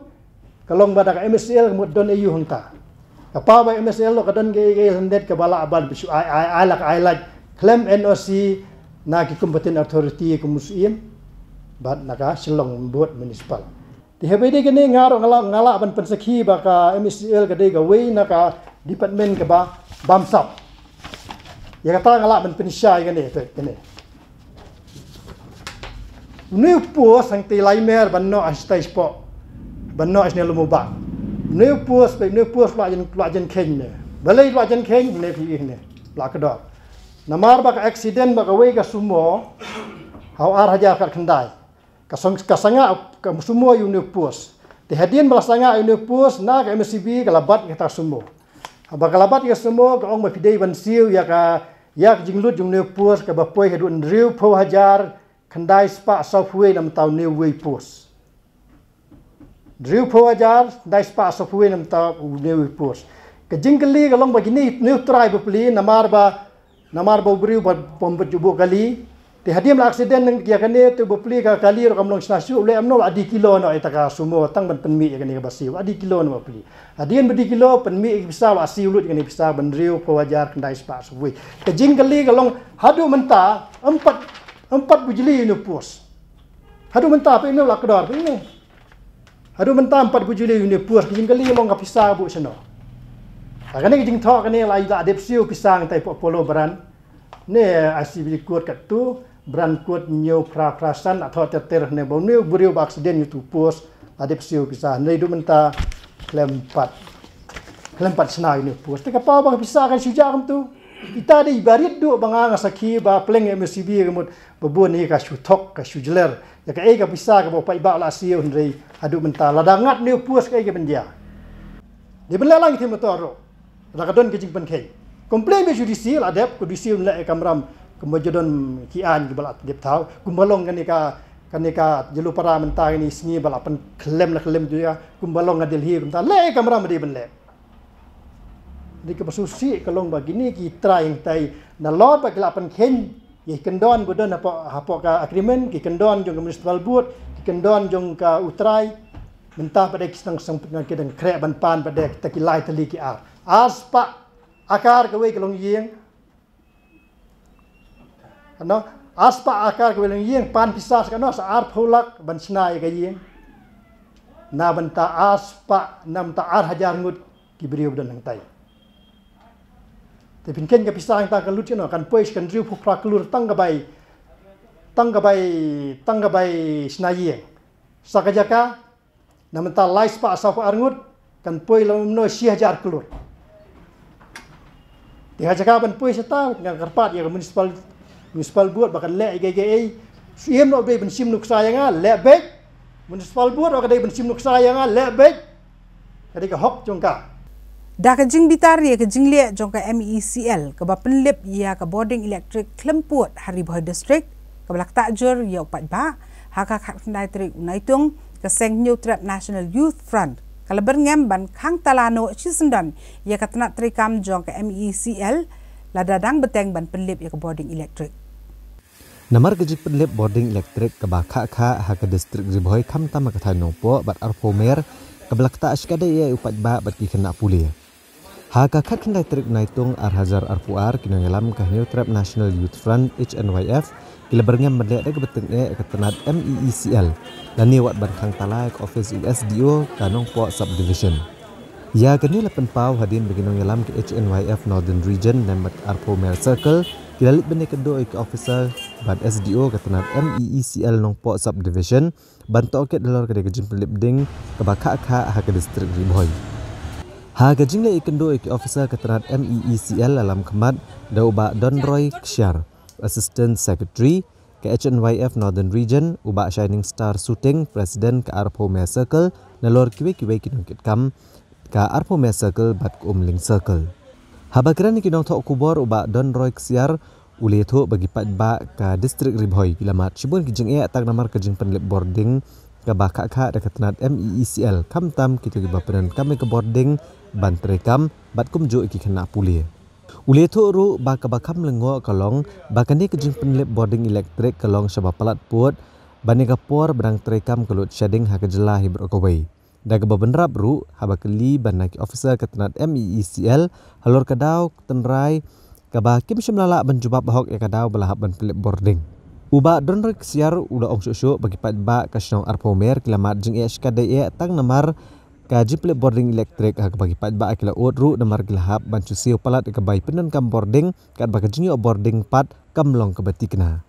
ka long ba da ka M S L ka mut don aïu hangta. Ka paw ba M S L ruh ka don kaei kaei hyndet kaba lah ban phi shu ai, ai, ai la ka ai lait khlem N O C na ki competent authority kum u Syiem bad na ka Shillong Board Municipal. Te haba ïadei kane nga ruh nga lah, nga lah ban pynsakhi ba ka M E C L ka dei kawei na ka department kaba bamsap. Ïa kata nga lah ban pynshai kane, te kane. Une u post hangtei lai mer ban noh hashtag spot. Ban noh hashtag lum u bak. Une u post, une u post la jan, la jan kheiñ ne. Balei la jan kheiñ ne, phi ne. La kdor. Namar ba ka accident ba kawei ka sumo ha u ar hajar khatkhyndai. Ka song, ka sangah ka sumo ïa une u post. Te hadien ba la sangah ïa une u post na ka M S C B ka la bat ïa kata ka sumo. Haba ka la bat ïa ka sumo ka ong ba phi dei ban siew ïa ka, ïa ka jinglut jong une u post kaba poi haduh hynriewphew hajar khyndai spah sawphew wei na bynta une uwei u post. Hynriewphew hajar khyndai spah sawphew wei na bynta une uwei u post. Ka jingkylli ka long ba kine une u trai bapli namar ba Namar ba u briew ba bym pat ju buh kali. Te hadien la accident ïa kane te ba plie ka kali ruh kam long shna shuh, u leh kumno, ba die kilo noh ïa ka sumo tang ban pynmih ïa kane kaba siew, ba die kilo noh ba plie. Hadien ba die kilo pynmih ïa ka pisa, ba siew lut ïa kane pisa ba hynriewphew hajar khyndai spah sawphew wei. Ka jingkylli ka long haduh mynta ym pat, ym pat bujli ïa une u post. Haduh mynta phi ïohi la kdor phi ïohi. Haduh mynta ym pat bujli ïa une u post, ka jingkylli long ka pisa ka buh shano. Ha kane ka jingthoh kane la ïa la dep siew pisa ngan tai pok polo bran. Ne I C B court katto, bran court hynñiew phra phra san, la thoh ter ter ne ba une u briew ba accident ïa utu u post la dep siew pisa, ne haduh mynta khlem pat, khlem pat shna ïa une u post. Te ka paw ba ka pisa kan shu jah kumtu. Ita dei ba rit duh ba nga nga sakhi ba pleng M S C B ka mut ba bun ïa ka shu thok, ka shu jler. Ïa kaei ka pisa kaba u paidbah la siew, hynrei haduh mynta lada ngat une u post kaei ka ban jia. Dei ban leh lang ïa ki motor ruh. Lada ka don ka jingpynkheiñ. Complain beit sha u D C la dep, ka D C un leh ïa ka kamram kumba ju don ki aiñ kiba la dep thaw. Kumba long kane ka, kane ka Jyllupara mynta kine ki sngi ba la pynkhlem la khlem ju ïa. Kumba long ka Delhi kumta leh ïa ka kamram ba dei ban leh. Dei kaba sngewsih ka long ba kine ki trai hangtai nalor ba ki la pynkheiñ ïa ki kyndon ba don hapoh, hapoh ka agreement, ki kyndon jong ka municipal board, ki kyndon jong ka u trai. Mynta pat de ki sdang sdang pynkheiñ, ki dang khreh ban pan pat de kita ki lai tylli ki ar. Ar spah akar kawei ka longïing. Ano, ar spah akar kawei ka longïing, pan pisa sa kano sa arphew lak ban shna ïa ka ïing. Na bynta ar spah, na bynta ar hajar ngut ki briew ba don hangtai. Te pynkheiñ ka pisa hangta ka lut shano, kan poi sha ka hynriewphew phra klur tang ka bai, tang ka bai, tang ka bai shna ïing. Sa ka jaka, na bynta lai spah sawphew ar ngut, kan poi la kumno, shi hajar klur. Te ha jaka ban poi shata, nga kyrpad ïa ka municipal, municipal board ba kan leh ïa kaei kaei. Shu im noh, dei ban shim nuksa ïa nga, leh beit. Municipal board ruh ka dei ban shim nuksa ïa nga, leh beit. Ka dei ka hok jong ka. Da ka jingbitar ïa ka jingleh jong ka M E E C L kaba pynlip ïa ka bording elektrik khlem pud ha Ri Bhoi District, kaba la ktah jur ïa u paidbah, ha ka khatkhyndai tarik u Naitung, ka seng Hynñiewtrep National Youth Front ka la byrngem ban khang tala noh shisyndon ïa ka tnat treikam jong ka M E E C L, lada dang bteng ban pynlip ïa ka bording elektrik. Namar ka jingpynlip bording elektrik kaba khah khah ha ka district Ri Bhoi, khamtam ha ka thaiñ Nongpoh bad Arphew Mer, kaba la ktah shikatdei ïa u paidbah bad ki khynnah pule. Ha ka khatkhyndai tarik Naitung ar hajar arphew ar, ki nongïalam ka Hynñiewtrep National Youth Front, H N Y F, ki la byrngem ban leh da kaba tyngeh ïa ka tnat M E E C L, lane wat ban khang tala ïa ka office u S D O ka Nongpoh Subdivision. Ïa kane la pynpaw hadien ba ki nongïalam ka H N Y F Northern Region lem bad Arphew Mer Circle ki la leit ban ïakynduh ïa ki officer bad S D O ka tnat M E E C L Nongpoh Subdivision ban tohkit halor kane ka jingpynlip ding kaba khah khah ha ka district Ri Bhoi. Ha ka jingleit ïakynduh ïa ki officer ka tnat M E E C L la lam khmat da u Bah Donroy Ksiar, Assistant Secretary ka H N Y F Northern Region, u Bah Shining Star Suting, President ka Arphew Mer Circle, nalor kiwei kiwei ki nongkitkam ka Arphew Mer Circle bad ka Umling Circle. Haba kren ïa ki nongthoh khubor, u Bah Donroy Ksiar u la ïathuh ba ki paidbah ka district Ri Bhoi ki la mad shibun ki jingeh tang namar ka jingpynlip bording kaba khah khah da ka tnat M E E C L, khamtam kito kiba pyndonkam ïa ka bording ban treikam bad kumjuh ïa ki khynnah pule. U la ïathuh ruh ba kaba kham lyngngoh ka long ba kane ka jingpynlip bording elektrik ka long shaba palat pud, ban ïa ka por ba dang treikam ka lut shading ha ka jylla hi baroh kawei. Da kaba bynrap ruh, haba kylli ban na ki officer ka tnat M E E C L halor ka daw tynrai kaba kim shym la lah ban jubab hok ïa ka daw ba la hap ban pynlip bording, u Bah Donroy Ksiar u la ong shuh shuh ba ki paidbah ka shnong Arphew Mer ki la mad jingeh shikatdei eh tang namar ka jingpynlip bording elektrik, ha kaba ki paidbah ki la ud ruh namar ki la hap ban shu siew palat ïa ka bai pyndonkam bording, katba ka jingïoh bording pat kam long kaba thikna.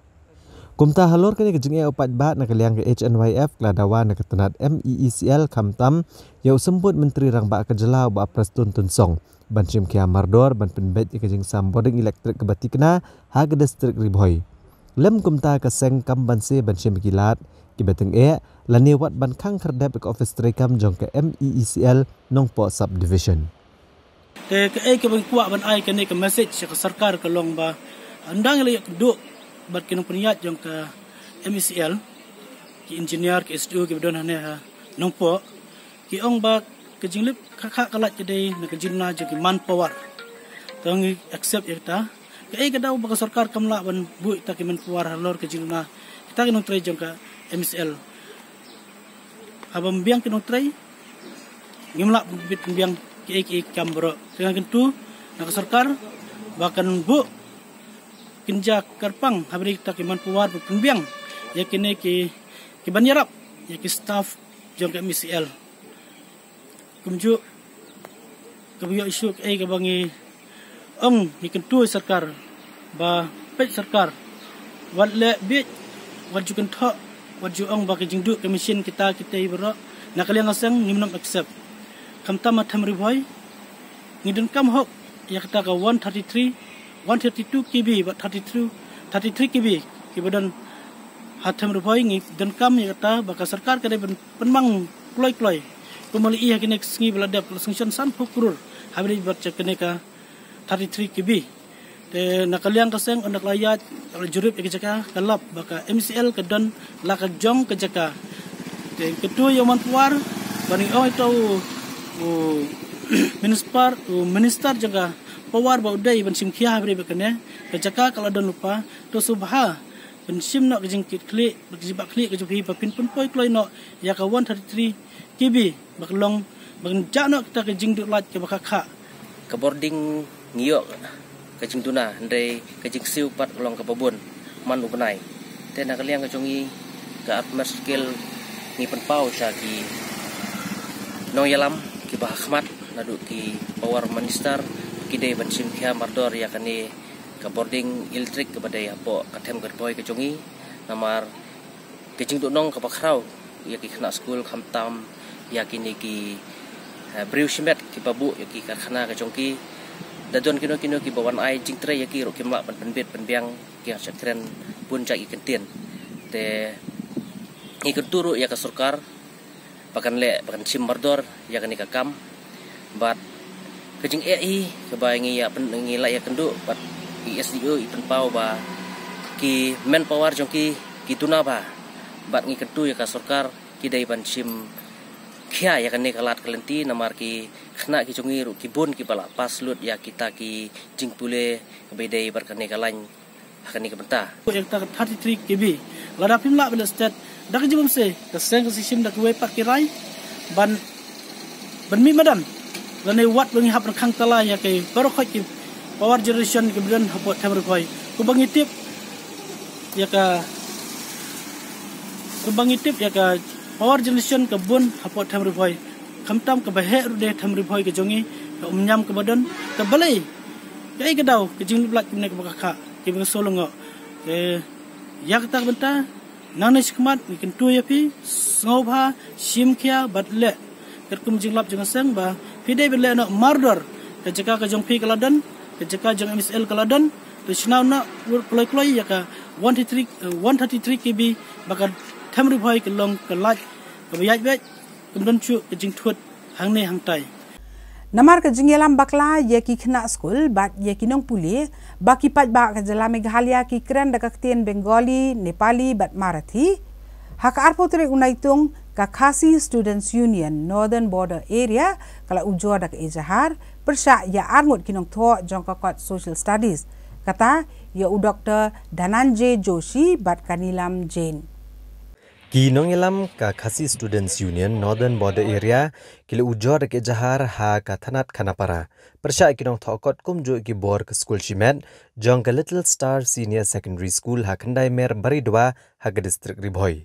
Kumta halor kane ka jingeh u paidbah, na ka liang ka H N Y F ka la dawa na ka tnat M E E C L, khamtam ïa u Symbud Myntri Rangbah ka jylla u Bah Prestone Tynsong ban shim khia mardor ban pynbeit ïa ka jingsam bording elektrik kaba thikna ha ka district Ri Bhoi. Lem kumta ka seng kam banse ban shim ki lad kiba tyngeh lane wat ban khang khyrdep ïa ka office treikam jong ka M E E C L Nongpoh Subdivision. Te kaei kaba nga kwah ban ai kane ka message sha ka sorkar ka long ba, ynda ngi la ïakynduh bad ki nongpynïaid jong ka M E E C L, ki engineer, ki S D O kiba don hangne ha Nongpoh, ki ong ba ka jinglip khah khah ka lait ka dei na ka jingna jong ki manpower. To ngi accept ïa kata. Kaei ka daw ba ka sorkar kam lah ban buh ïa kita ki manpower halor ka jingduna kita ki nongtrei jong ka M C L? Haba ym biang ki nongtrei, ngim lah ban pynbiang kiei kiei ki kam baroh. Te nga kyntu na ka sorkar ba kan buh kynja kyrpang ha bynta kita ki manpower ban pynbiang ïa kine ki, ki ban ïarap ïa ki staff jong ka M C L. Kumjuh kaba ïoh issue kaei kaba ngi ong, ngi kyntu ïa sorkar ba peit sorkar, wat leh bieit, wat ju kynthoh, wat ju ong ba ka jingduh ka machine kita kita baroh, na ka liang ka seng ngim nym accept. Khamtam ha Them Ri Bhoi ngi donkam hok ïa kata ka one thirty-three, one thirty-two K V bad thirty-two, thirty-three K V kiba don ha Them Ri Bhoi. Ngi donkam ïa kata ba ka sorkar ka dei ban pynmang kloi kloi. Kumba la ïohi ha kine ki sngi ba la dep, la sanction sanphew klur ha bynta bad ïa kane ka thirty-three K V. Te na ka liang ka seng, ynda ka la ïaid, ka la jurip ïa ka jaka, ka lap ba ka M C L ka don la ka jong ka jaka. Te kyntu ïa u manpower, ba ngi ong ïa u, u minister, u minister jong ka power ba u dei ban shim khia ha bynta kane ka jaka ka la don lypa. To sngewbha ban shim noh ka jingkitkhlieh, ka jingbakla ka jong phi ba phin pynpoi kloi noh ïa ka one thirty-three K V ba ka long, ba kan jah noh kita ka jingduh light kaba kha kha. Ka bording ngi ïoh ka jingduna, hynrei ka jingsiew pat ka long kaba bun man u bnai. Te na ka liang ka jong ngi, ka Armed Skill, ngi pynpaw sha ki nongïalam kiba ha khmat naduh ki power minister, ki dei ban shim khia mardor ïa kane ka bording electric kaba dei hapoh ka Them Ri Bhoi ka jong ngi. Namar ka jingduhnong kaba khraw ïa ki khynnah skul, khamtam ïa kine ki, eh, briew shimet kiba buh ïa ki karkhana ka jong ki. Da don kino kino kiba wan ai jingtrei ïa ki ruh kim lah ban pynbit pynbiang, ki hap sha kren bun jait ki kyntien. Te ngi kyntu ruh ïa ka sorkar ba kan leh, ba kan shim mardor ïa kane ka kam. Bad ka jingeh hi kaba ngi ïa pyn-, ngi la ïa kynduh bad i S D O i pynpaw ba ki manpower jong ki, ki duna bha, bad ngi kyntu ïa ka sorkar ki dei ban shim khia ïa kane ka lad ka lynti, namar ki khynnah ki jong ngi ruh ki bun kiba la pass lut ïa kita ki jingpule kaba dei bad kane ka lain ha kane ka bynta. Ïa kata ka thirty-three K V, lada phim lah ban leh stet, da ka jingmynsiem ka seng ka shisien da kiwei pat ki rai ban, ban mih madan lane wat ba ngi hap ban khang tala ïa ki baroh khoit ki power generation kiba don hapoh Them Ri Bhoi. Kumba ngi tip ïa ka, kumba ngi tip ïa ka power generation ka bun hapoh Them Ri Bhoi. Khamtam kaba heh ruh dei Them Ri Bhoi ka jong ngi, ka Umñiam kaba don, ka balei, kaei ka daw ka jinglip lait kumne kaba kha kha, kiba nga shu lyngngoh. Te ïa kata ka bynta, nangne shakhmat ngi kyntu ïa phi, sngewbha shim khia bad leh katkum jinglap jong ka seng ba phi dei ban leh noh mardor. Ka jaka ka jong phi ka la don, ka jaka jong M C L ka la don. To shna noh kloi kloi ïa ka one thirty-three, eh, one thirty-three K V ba ka Them Ri Bhoi ka long ka lait kaba ïaid beit, kam don shuh ka jingthut hangne hangtai. Namar ka jingïalam bakla ïa ki khynnah skul bad ïa ki nongpule ba ki paidbah ka jylla Meghalaya ki kren da ka ktien Bengali, Nepali bad Marathi, ha ka arphew tarik u Naitung ka Khasi Students Union Northern Border Area ka la ujor da ka ejahar pyrshah ïa arngut ki nongthoh jong ka kot Social Studies, kata ïa u Doctor Dhananjay Joshi bad ka Neelam Jain. Ki nongïalam ka Khasi Students Union Northern Border Area ki la ujor da ka ejahar ha ka thanat Khanapara pyrshah ïa ki nongthoh kot kumjuh ki bor ka skul shimet jong ka Little Star Senior Secondary School ha Khyndai Mer Baridua ha ka district Ri Bhoi.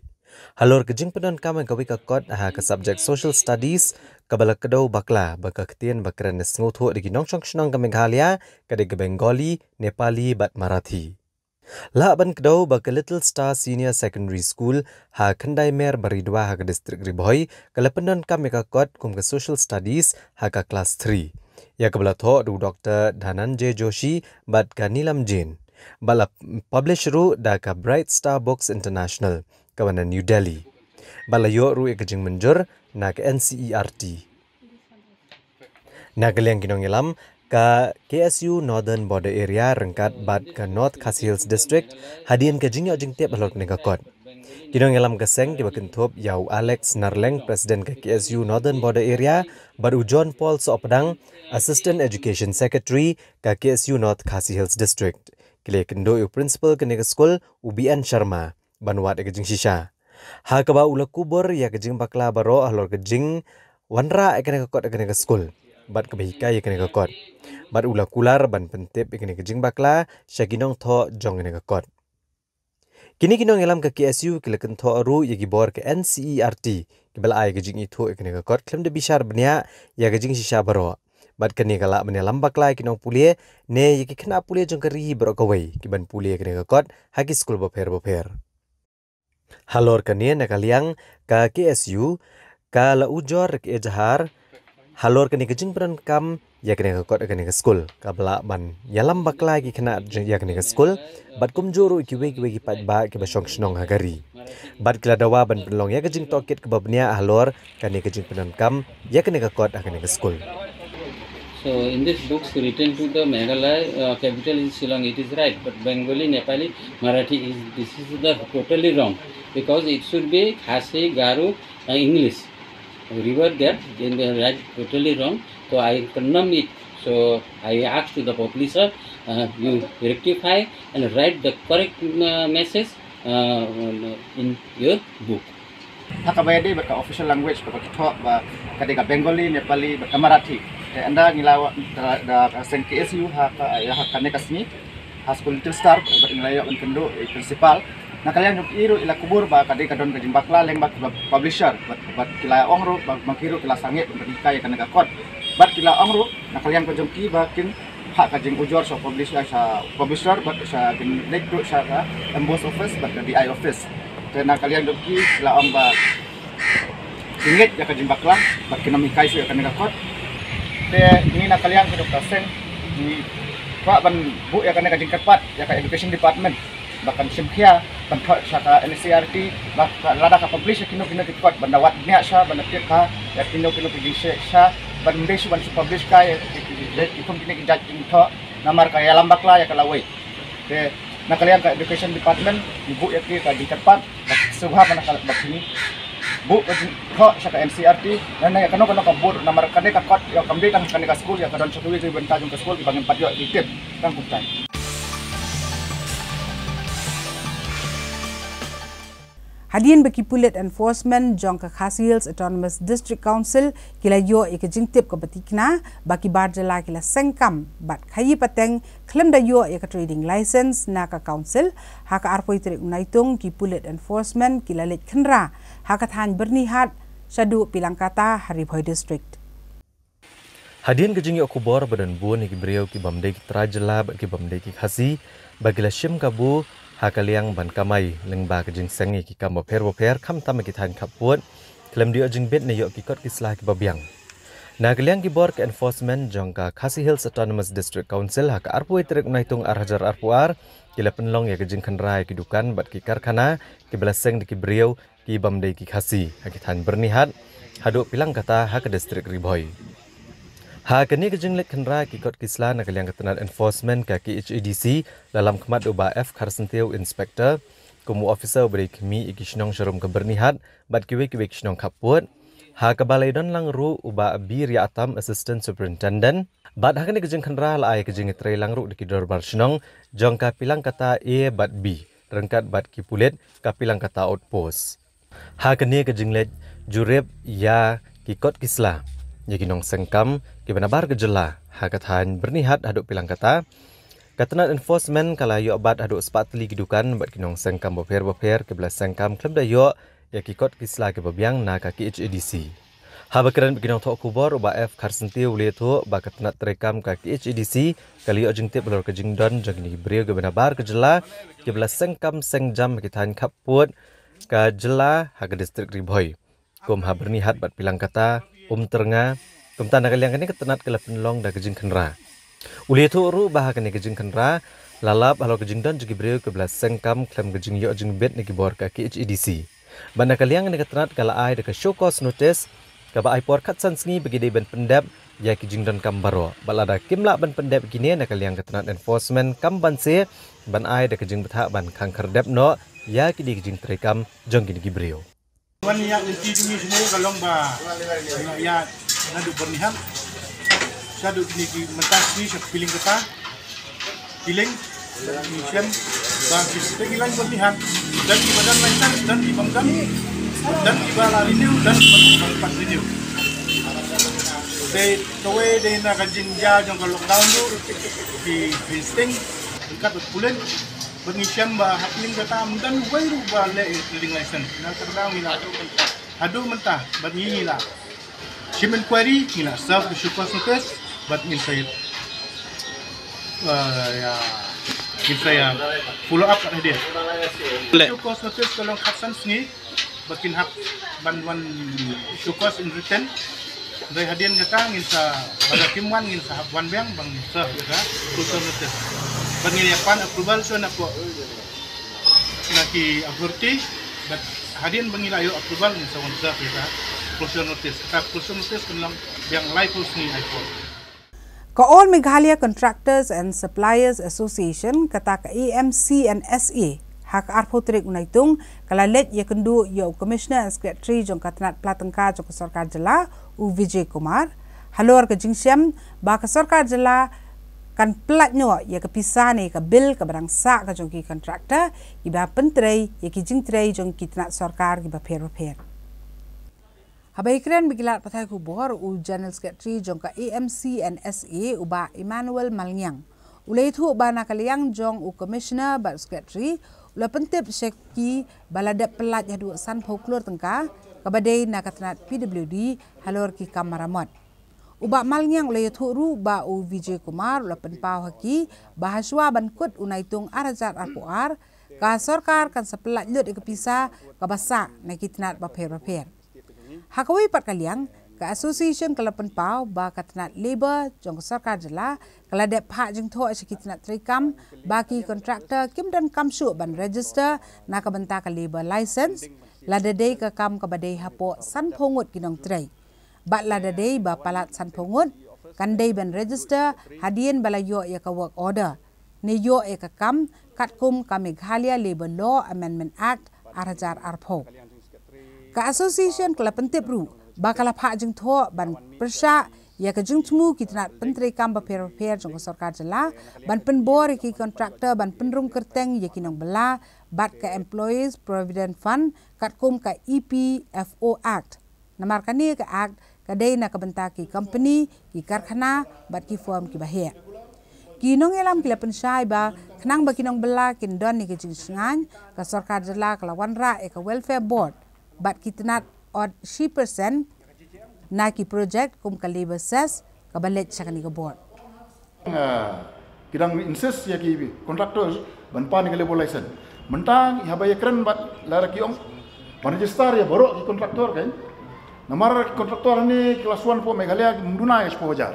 Halor ka jingpyndonkam ïa kawei ka kot ha ka subject Social Studies kaba la kdew bakla ba ka ktien ba kren ne sngewthuh da ki nongshong shnong ka Meghalaya ka dei ka Bengali, Nepali bad Marathi. Lah ban kdew ba ka Little Star Senior Secondary School ha Khyndai Mer Baridua ha ka district Ri Bhoi ka la pyndonkam ïa ka kot kum ka Social Studies ha ka class three, ïa kaba la thoh da u Doctor Dhananjay Joshi bad ka Neelam Jain, ba la publish ruh da ka Bright Star Books International kaba na New Delhi, ba la ïoh ruh ïa ka jingmynjur na ka N C E R T. Na ka liang ki nongïalam, ka K S U Northern Border Area ryngkat bad ka North Khasi Hills District hadien ka jingïoh jingtip halor kane ka kot. Ki nongïalam ka seng kiba kynthup ïa u Alex Narleng, President ka K S U Northern Border Area, bad u John Paul Sohpdang, Assistant Education Secretary ka K S U North Khasi Hills District, ki la ïakynduh ïa u Principal kane ka skul, u B N Sharma, ban wad ïa ka jingshisha. Ha kaba u la kubur ïa ka jingbakla baroh halor ka jingwanrah ïa kane ka kot ïa kane ka skul, bad kaba hikai ïa kane ka kot. Bad u la kular ban pyntip ïa kane ka jingbakla sha ki nongthoh jong kane ka kot. Kine ki nongïalam ka K S U ki la kynthoh ruh ïa ki bor ka N C E R T kiba la ai ka jingithuh ïa kane ka kot khlem da bishar bniah ïa ka jingshisha baroh. Bad kane ka lah ban ïalam bakla ïa ki nongpule ne ïa ki khynnah pule jong ka ri baroh kawei kiban pule ïa kane ka kot ha ki skul bapher bapher. Halor kane na ka liang ka K S U ka la ujor ka ejahar halor kane ka jingpyndonkam ïa kane ka kot ïa kane ka skul, kaba lah ban ïalam bakla ïa ki khynnah ïa kane ka skul, bad kumjuh ruh ïa kiwei kiwei ki paidbah kiba shong shnong ha ka ri. Bad ki la dawa ban pynlong ïa ka jingtohkit kaba bniah halor kane ka jingpyndonkam ïa kane ka kot ha kane ka skul. So in this books written to the Meghalaya uh, capital is Shillong, it is right, but Bengali, Nepali, Marathi is this is the totally wrong because it should be Khasi, Garo, uh, English. Revert that in the right totally wrong. So I condemn it. So I ask to the publisher, uh, you rectify and write the correct uh, message uh, in your book. Ha kaba ïadei bad ka official language ba ki thoh ba ka dei ka Bengali, Nepali bad ka Marathi. Te ynda ngi la da ka seng K S U ha ka ïa ha kane ka sngi ha skul Little Star bad ngi la ïoh ban kynduh ïa principal. Na ka liang jong ki ruh i la kubur ba ka dei ka don ka jingbakla lyngba ki publisher bad bad ki la ong ruh ba ma ki ruh ki la sangeh ban hikai ïa kane ka kot. Bad ki la ong ruh na ka liang ka jong ki ba kin ha ka jingujor sha publisher sha publisher bad sha kin leit ruh sha ka M B O S office bad ka D I office. Te na ka liang jong ki la ong ba ki ngeit ïa ka jingbakla bad kin ym hikai shuh ïa kane ka kot. Te ngi na ka liang ka jong ka seng ngi kwah ban buh ïa kane ka jingkyrpad ïa ka education department ba kan shim khia ban thoh sha ka N C E R T ba lada ka publish ïa kino kino ki kot ban da wad bniah sha ban da tip ha ïa kino kino ki jingshai sha ban ym dei shuh ban shu publish kai ïa ki kum kine ki jait jingthoh namar ka ïalam bakla ïa ka lawei. Te na ka liang ka education department ngi buh ïa ki ka jingkyrpad ba sngewbha ba na ka ba kine buh ka jingthoh sha ka N C E R T na na ïa kano kano ka bor namar kane ka kot ïa kam dei tang kane ka skul ïa ka don sha kiwei kiwei bynta jong ka skul kiba ngim pat ïoh ki tip tang kumtai. Hadien ba ki pulit enforcement jong ka Khasi Hills Autonomous District Council ki la ïoh ïa ka jingtip kaba tikna ba ki bar jylla ki la seng kam bad khaïi pateng khlem da ïoh ïa ka trading license na ka council, ha ka arphew tarik u Naitung ki pulit enforcement ki la leit khynra ha ka thaiñ Byrnihat shaduh Pilangkata ha Ri Bhoi District. Hadien ka jingïoh khubor ba don bun ïa ki briew ki bym dei ki trai jylla bad ki bym dei ki Khasi ba ki la shim kabu ha ka liang ban kamai lyngba ka jingseng ïa ki kam bapher bapher khamtam ïa ki thaiñ khappud khlem da ïoh jingbit ne ïoh ki kot ki sla kiba biang. Na ka liang ki bor ka enforcement jong ka Khasi Hills Autonomous District Council ha ka arphew tarik u Naitung ar hajar arphew ar ki la pynlong ïa ka jingkhynra ïa ki dukan bad ki karkhana kiba la seng da ki briew ki bym dei ki Khasi ha ki thaiñ Byrnihat haduh Pilangkata ha ka district Ri Bhoi. Ha kane ka jingleit khynra ki kot ki sla na ka liang ka tnat enforcement ka K H A D C la lam khmat u Bah F Kharsyntiew, Inspector, kum u officer uba dei khmih ïa ki shnong sharum ka Byrnihat bad kiwei kiwei ki shnong khappud, ha kaba la ïadon lang ruh u Bah B Riatam, Assistant Superintendent. Bad ha kane ka jingkhynra la ai ka jingïatreilang ruh da ki dorbar shnong jong ka Pilangkata A bad B ryngkat bad ki pulit ka Pilangkata Outpost. Ha kane ka jingleit jurip ïa ki kot ki sla ïa ki nongseng kam kiba nabar ka jylla ha ka thaiñ Byrnihat haduh Pilangkata, ka tnat enforcement ka la ïoh bat haduh spah tylli ki dukan bad ki nongseng kam bapher bapher kiba la seng kam khlem da ïoh ïa ki kot ki sla kiba biang na ka K H A D C. Haba kren bad ki nongthoh khubor u Bah F Kharsyntiew u la ïathuh ba ka tnat treikam ka K H A D C ka la ïoh jingtip halor ka jingdon jong kine ki briew kiba nabar ka jylla kiba la seng kam seng jam ha ki thaiñ khappud ka jylla ha ka district Ri Bhoi kum ha Byrnihat bad Pilangkata, Umtyrnga. Kumta na ka liang kane ka tnat ka la pynlong da ka jingkhynra. U la ïathuh ruh ba ha kane ka jingkhynra la lap halor ka jingdon jong ki briew kiba la seng kam khlem ka jingïoh jingbit na ki bor ka K H A D C. Bad na ka liang kane ka tnat ka la ai da ka show cause notice kaba ai por khatsan sngi ba ki dei ban pyndep ïa ki jingdonkam baroh. Bad lada kim lah ban pyndep kine na ka liang ka tnat enforcement kam ban se ban ai da ka jingbthah ban khang khyrdep noh ïa kine ki jingtreikam jong kine ki briew. Wan ïa lynti jong ngi shane ka long ba ïa naduh Byrnihat shaduh kine ki mynta sngi sha Pylliang kata, Pylliang, ngi shem ba ki sdang ki line Byrnihat, don kiba don license, don kiba ym don, don kiba la renew, don kiba ym pat renew. Te kawei dei na ka jingjia jong ka lockdown ruh, ki fencing ryngkat bad pulit, bad ngi shem ba ha Pylliang kata ym don uwei ruh ba leh trading license. Na ka daw ngi la haduh mynta bad ngi ngi la shim inquiry, ngi la serve ka show cause notice bad ngin sa, uh, ïa, ngin sa ïa follow up kat hadien. Show cause notice ka long khatsan sngi ba kin hap ban wan show cause in written. Hynrei hadien kata ngin sa, lada kim wan ngin sa hap wan biang ba ngin serve ïa ka closure notice. Ba ngin ïa pan approval shuwa na ki authority, bad hadien ba ngi la ïoh approval ngin sa wan serve ïa ka closure notice. Ka closure notice kan long biang laiphew sngi, ai por. Ka All Meghalaya Contractors and Suppliers Association, kata ka A M C and S A, ha ka arphew tarik u Naitung ka la leit ïakynduh ïa u Commissioner and Secretary jong ka tnat pla tyngka jong ka sorkar jylla, u Vijay Kumar, halor ka jingshem ba ka sorkar jylla kan pyllait noh ïa ka pisa ne ka bill kaba dang sah ka jong ki contractor kiba pyntrei ïa ki jingtrei jong ki tnat sorkar kiba pher bapher. Haba ïakren bad ki lad pathai khubor, u General Secretary jong ka A M C and S A, u Bah Emmanuel Malngiang, u la ïathuh ba na ka liang jong u Commissioner bad u Secretary, u la pyntip sha ki ba la dep pyllait haduh sanphew klur tyngka kaba dei na ka tnat P W D halor ki kam maramot. U Bah Malngiang u la ïathuh ruh ba u Vijay Kumar u la pynpaw ha ki ba hashwa ban kut u Naitung ar hajar arphew ar, ka sorkar kan sa pyllait lut ïa ka pisa kaba sah na ki tnat bapher bapher. Ha kawei pat ka liang, ka association ka la pynpaw ba ka tnat labour jong ka sorkar jylla ka la dep phah jingthoh sha ki tnat treikam ba ki contractor kim donkam shuh ban register na ka bynta ka labour license lada dei ka kam kaba dei hapoh sanphew ngut ki nongtrei. Bad lada dei ba palat sanphew ngut, kan dei ban register hadien ba la ïoh ïa ka work order ne ïoh ïa ka kam, katkum ka Meghalaya Labour Law Amendment Act ar hajar arphew. Ka association ka la pyntip ruh ba ka la phah jingthoh ban pyrshah ïa ka jingthmu ki tnat pyntreikam bapher bapher jong ka sorkar jylla ban pynbor ïa ki contractor ban pynrung kyrteng ïa ki nongbylla bad ka Employees Provident Fund katkum ka E P F O Act. Namar kane ka Act ka dei na ka bynta ki company, ki karkhana bad ki firm kiba heh. Ki nongïalam ki la pynshai ba khnang ba ki nongbylla kin don ïa ka jingshngaiñ, ka sorkar jylla ka la wanrah ïa ka Welfare Board bad ki tnat ot shi percent na ki project kum ka labour cess kaba leit sha kane ka board. Ah, ki dang insist ïa ki contractors ban pan ïa ki labour license. Mynta ngi haba ïakren bad lada ki ong ban register ïa baroh ki contractor kan. Namar ki contractor hangne ki la shu wan hapoh Meghalaya kim duna ïa shiphew hajar.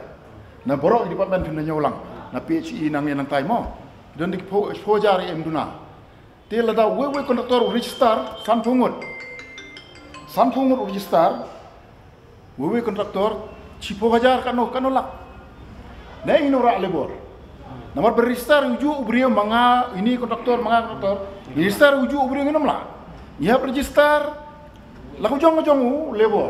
Na baroh ki department phim da ñiew lang. Na P H E nangne nangtai mo. Don da ki phew, shiphew hajar ïa im duna. Te lada uwei uwei contractor u register sanphew ngut. Sanphew ngut u register. Uwei uwei contractor shiphew hajar, katno, katno lak. Ne ngin wanrah labour. Namar ba register ujuh u briew ma nga, ine contractor ma nga contractor. Register ujuh u briew ngin ym lah. Ngi hap register la ka jong ka jong u labour.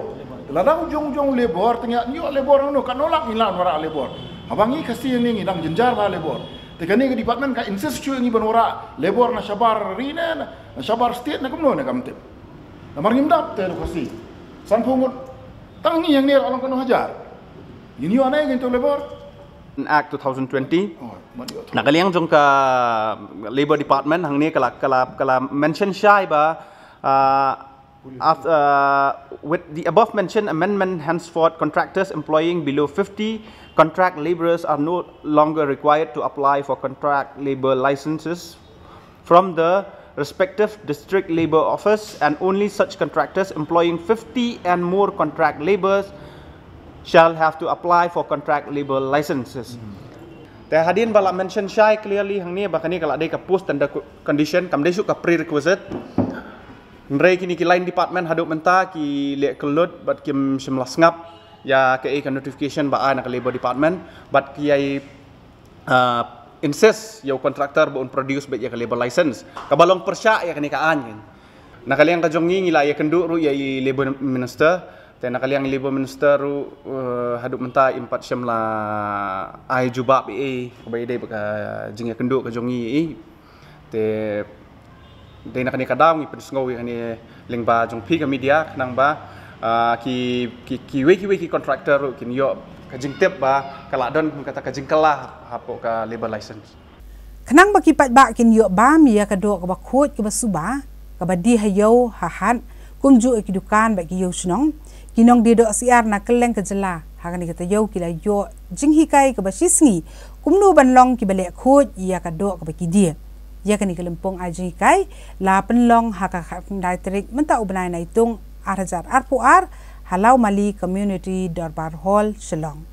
Lada u jong u jong u labour, te ngi ïoh labour, katno, katno lak ngin lah wanrah labour. Haba ngi Khasi ne ngi dang jynjar bha labour. Te kane ka department ka insist shuh ngi ban wanrah labour na shabar ri ne, na shabar state ne kumno ne kam tip. Namar ngim dap te da u Khasi. Sanphew ngut. Tang ngi hangne la long katno hajar. Ngin ïoh ne ngin to labour. Act two thousand twenty. Oh, mat ïoh. Na ka liang jong ka Labour Department hangne ka la, ka la, ka la mention shai ba, uh, as, uh, with the above mentioned amendment, henceforth contractors employing below fifty contract labourers are no longer required to apply for contract labour licenses from the respective district labour office, and only such contractors employing fifty and more contract labourers shall have to apply for contract labour licenses. Te hadien ba la mention shai clearly hangne ba kane ka la dei ka post under co-, condition, kam dei shuh ka prerequisite. Hynrei kine ki line department haduh mynta ki leh kyllut bad kim shym la sngap. Ïa kaei ka notification ba ai na ka Labour Department bad ki ai insist ïa u contractor ba un produce bad ïa ka labour license kaba long pyrshah ïa kane ka aiñ. Na ka liang ka jong ngi ngi la ïakynduh ruh ïa i Labour Minister. Te na ka liang i Labour Minister ruh haduh mynta im pat shym la ai jubab ei ei kaba ïadei bad ka jingïakynduh ka jong ngi ei. Te dei na kane ka daw ngi pynsngew ïa kane lyngba jong phi ka media khnang ba ki ki kiwei kiwei ki contractor ruh kin ïoh ka jingtip ba ka la don kata ka jingkylla hapoh ka labour license. Khnang ba ki paidbah kin ïoh bam ïa ka doh kaba khuid kaba suba kaba die ha ïew ha hat kumjuh ïa ki dukan bad ki ïew shnong, ki nongdie doh syiar na kylleng ka jylla ha kane ka taïew ki la ïoh jinghikai kaba shisngi kumno ban long kiba leh khuid ïa ka doh kaba ki die. Ïa kane ka lympung ai jinghikai la pynlong ha ka khatkhyndai tarik mynta u bnai Naitung ar hajar arphew ar ha Lawmali Community Dorbar Hall, Shillong.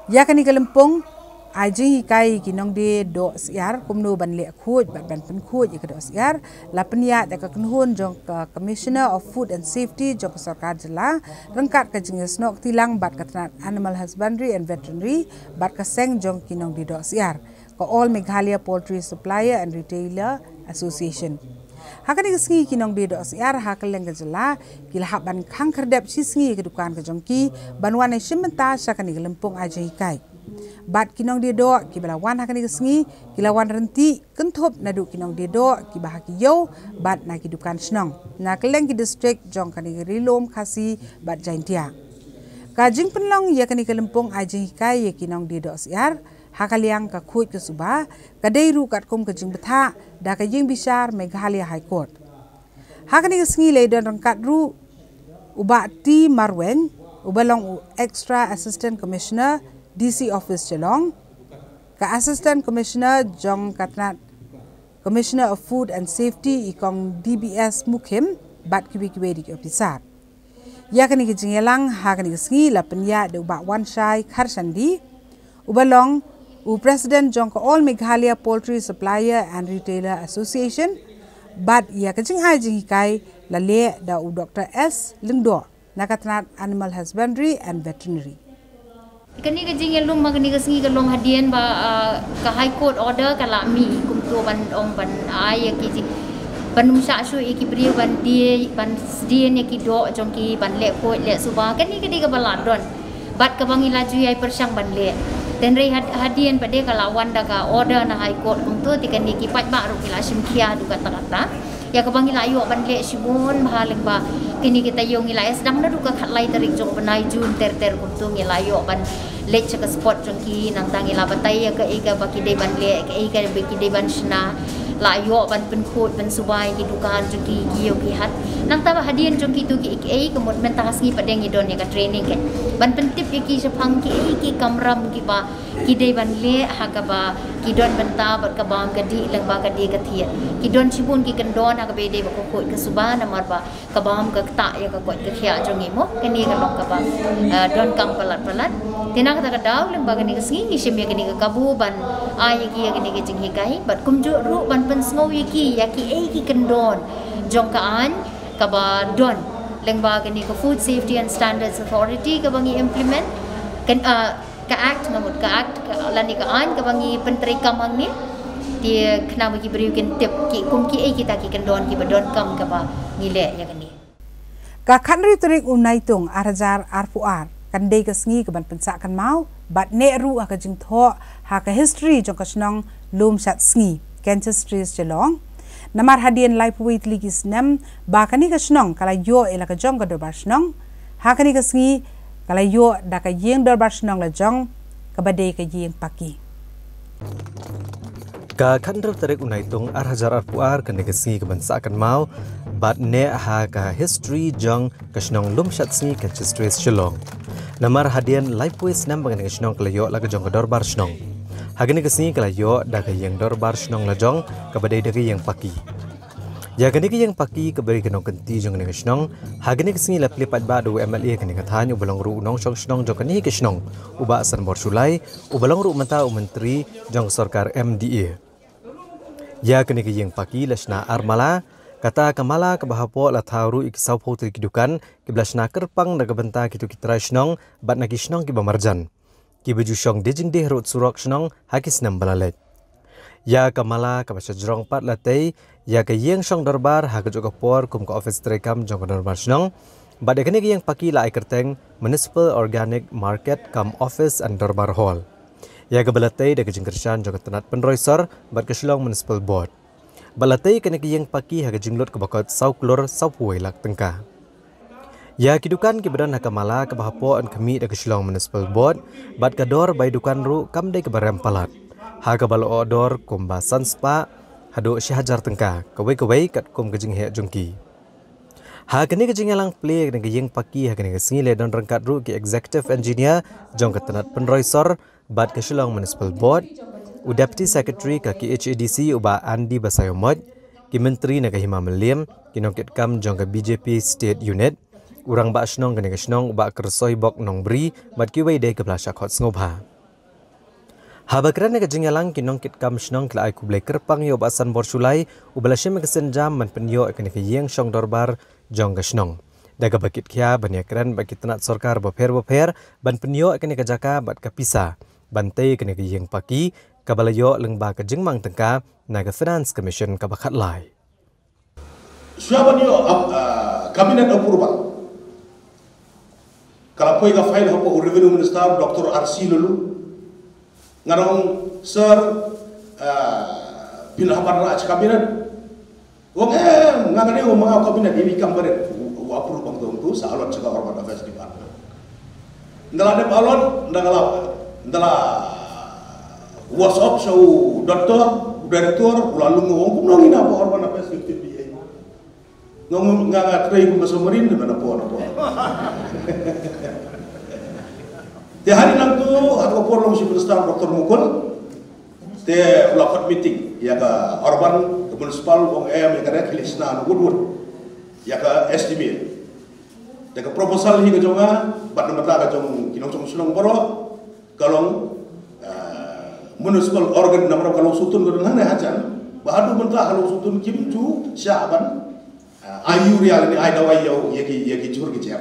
Ïa kane ka lympung ai jinghikai ki nongdie doh syiar kumno ban leh khuid bad ban pynkhuid ïa ka doh syiar la pynïaid da ka kynhun jong ka Commissioner of Food and Safety jong ka sorkar jylla ryngkat ka jingïasnoh kti lang bad ka tnat Animal Husbandry and Veterinary bad ka seng jong ki nongdie doh syiar, ka All Meghalaya Poultry Supplier and Retailer Association. Ha kane ka sngi ki nongdie doh syiar ha kylleng ka jylla ki la hap ban khang khyrdep shisngi ïa ka dukan ka jong ki ban wan ïashim bynta sha kane ka lympung ai jinghikai. Bad ki nongdie doh kiba la wan ha kane ka sngi ki la wan ryntih kynthup naduh ki nongdie doh kiba ha ki ïew bad na ki dukan shnong na kylleng ki distrik jong kane ka Ri Lum Khasi bad Jaintia. Ka jingpynlong ïa kane ka lympung ai jinghikai ïa ki nongdie doh syiar ha ka liang ka khuid ka suba ka dei ruh katkum ka jingbthah da ka ïing bishar Meghalaya High Court. Ha kane ka sngi la ïadon ryngkat ruh u Bah T Marwein uba long u Extra Assistant Commissioner, D C Office Shillong, ka Assistant Commissioner jong ka tnat Commissioner of Food and Safety i Kong D B S Mukhim bad kiwei kiwei de ki ophisar. Ïa kane ka jingïalang ha kane ka sngi la pynïaid da u Bah Wanshai Kharshandi uba long u President jong ka All Meghalaya Poultry Supplier and Retailer Association bad ïa ka jingai jinghikai la leh da u Doctor S Lyngdoh na ka tnat Animal Husbandry and Veterinary. Kane ka jingïalum ha kane ka sngi ka long hadien ba ka High Court order ka la mih kumto ban ong ban ai ïa ki jing ban ym shah shuh ïa ki briew ban die ban sdien ïa ki doh jong ki ban leh khuid leh suba. Kane ka dei kaba la don bad kaba ngi la ju ïai pyrshang ban leh. Hynrei hadien pat de ka la wan da ka order na High Court kumto te kane ki paidbah ruh ki la shim khia haduh katta katta. Ïa kaba ngi la ïoh ban leh shibun bha lyngba kine ki taïew ngi la ïa sdang naduh ka khatlai tarik jong u bnai June ter ter kumto ngi la ïoh ban leit sha ka spot jong ki nangta ngi la batai ïa kaei kaba ki dei ban leh kaei kaba ki dei ban shna. La ïoh ban pynkhuid ban suba ïa ki dukan jong ki ki ïew ki hat. Nangta ba hadien jong kito kiei kiei ka mut mynta ka sngi pat de ngi don ïa ka training ka ban pyntip ïa ki shaphang kiei ki kamram kiba ki dei ban leh ha kaba ki don bynta bad ka bam ka dih lyngba ka die ka thied. Ki don shibun ki kyndon ha kaba ïadei bad ka khuid ka suba namar ba ka bam ka ktah ïa ka koit ka khiah jong ngi mo. Kane ka long kaba donkam palat palat. Te na kata ka daw lyngba kane ka sngi ngi shim ïa kane ka kabu ban ai ïa ki ïa kane ka jinghikai bad kumjuh ruh ban pynsngew ïa ki ïa kiei ki kyndon jong ka aiñ kaba don lyngba kane ka Food Safety and Standards Authority kaba ngi implement. Kan ka act nga mut ka act lane ka aiñ kaba ngi pyntreikam hangne. Te khnang ba ki briew kin tip ki kum kiei kita ki kyndon kiba donkam kaba ngi leh ïa kane. Ka khathynriew tarik u Naitung ar hajar arphew ar kan dei ka sngi kaban pynsah kynmaw bad neh ruh ha ka jingthoh ha ka history jong ka shnong Lumshatsngi, Kenchestris Shillong. Namar hadien laiphew wei tylli ki snem ba kane ka shnong ka la ïoh ïa la ka jong ka dorbar shnong, ha kane ka sngi ka la ïoh da ka ïing dorbar shnong la jong kaba dei ka ïing paki. Ka khathynriew tarik u Naitung ar hajar arphew ar kane ka sngi kaban sah kynmaw bad neh ha ka history jong ka shnong Lumshatsngi, Kenchestris Shillong. Namar hadien laiphew snem ba kane ka shnong ka la ïoh la ka jong ka dorbar shnong. Ha kane ka sngi ka la ïoh da ka ïing dorbar shnong la jong kaba dei da ka ïing paki. Ïa kane ka ïing paki kaba dei ka nongkynti jong kane ka shnong, ha kane ka sngi la plie paidbah da u M L A kane ka thaiñ uba long ruh u nongshong shnong jong kane ka shnong, u Bah Sanbor Shullai, uba long ruh mynta u myntri jong ka sorkar M D A. Ïa kane ka ïing paki la shna ar mala Kata ka mala kaba hapoh la thaw ruh ïa ki sawphew tylli ki dukan kiba la shna kyrpang na ka bynta kito ki trai shnong bad na ki shnong kiba marjan, kiba ju shong dei jingdih rud surok shnong ha ki snem ba la leit. Ïa ka mala kaba shajrong pat la tei ïa ka ïing shong dorbar ha kajuh ka por kum ka office treikam jong ka dorbar shnong, bad ïa kane ka ïing paki la ai kyrteng Municipal Organic Market cum Office and Dorbar Hall, ïa kaba la tei da ka jingkyrshan jong ka tnat pynroi sor bad ka Shillong Municipal Board. Bad la tei kane ka ïing paki ha ka jinglut kaba kot saw klur sawphew wei lak tyngka. Ïa ki dukan kiba don ha ka mala kaba hapoh yn khmih da ka Shillong Municipal Board, bad ka dor bai dukan ruh kam dei kaba rem palat, ha kaba la ohdor kumba san spah haduh shi hajar tyngka kawei kawei katkum ka jingheh jong ki. Ha kane ka jingïalang plie kane ka ïing paki ha kane ka sngi la don ryngkat ruh ki executive engineer jong ka tnat pynroi sor bad ka Shillong Municipal Board, u Deputy Secretary ka K H A D C u Bah Andy Basaiawmoit, ki Myntri na ka Hima Mylliem, ki nongkitkam jong ka B J P State Unit, u Rangbah Shnong kane ka shnong u Bah Kyrsoibok Nongbri bad kiwei de kiba la shah khot sngewbha. Haba kren ha ka jingïalang, ki nongkitkam shnong ki la ai khublei kyrpang ïa u Bah Sanbor Shullai uba la shim ïa ka sienjam ban pynïoh ïa kane ka ïing shong dorbar jong ka shnong, da kaba kit khia ban ïakren bad ki tnat sorkar bapher bapher ban pynïoh ïa kane ka jaka bad ka pisa ban tei ïa kane ka ïing paki kaba la ïoh lyngba ka jingmang tyngka na ka Finance Commission kaba khatlai. Shuwa ban ïoh, ah, ah, cabinet approval, ka la poi ka file hapoh u Revenue Minister, Doctor R C Laloo. Nga ong, "Sir, ah, phi la hap ban rah sha cabinet?" U ong, "Em, nga nga dei u manga cabinet, ïa i kam barit." U, u approve bang tu, tu sa allot sha ka Urban Affairs Department. Nda la dep allot, nda la, nda la WhatsApp sha u doctor, u director, u la lung, u ong, "Kumno ngin ïa ba Urban Affairs fifteen B A." Nga, nga, nga trei kum ka submarine, na, na por, na por. Te hadien nangtu, ha ka por long Chief Minister Doctor Mukul, te u la khot meeting ïa ka urban, ka municipal, u ong, "Em, ïa ka rek hi leh shna na wut wut ïa ka estimate." Te ka proposal hi ka jong nga bad na bynta ka jong ki nongshong shnong baroh, ka long, ah, municipal organ, namar ka Long Sutun ka don hangne hajan, ba haduh mynta ka Long Sutun kim ju shah ban, ah, ai ïurïa lane ai dawai ïa u, ïa ki, ïa ki jhur ki jer.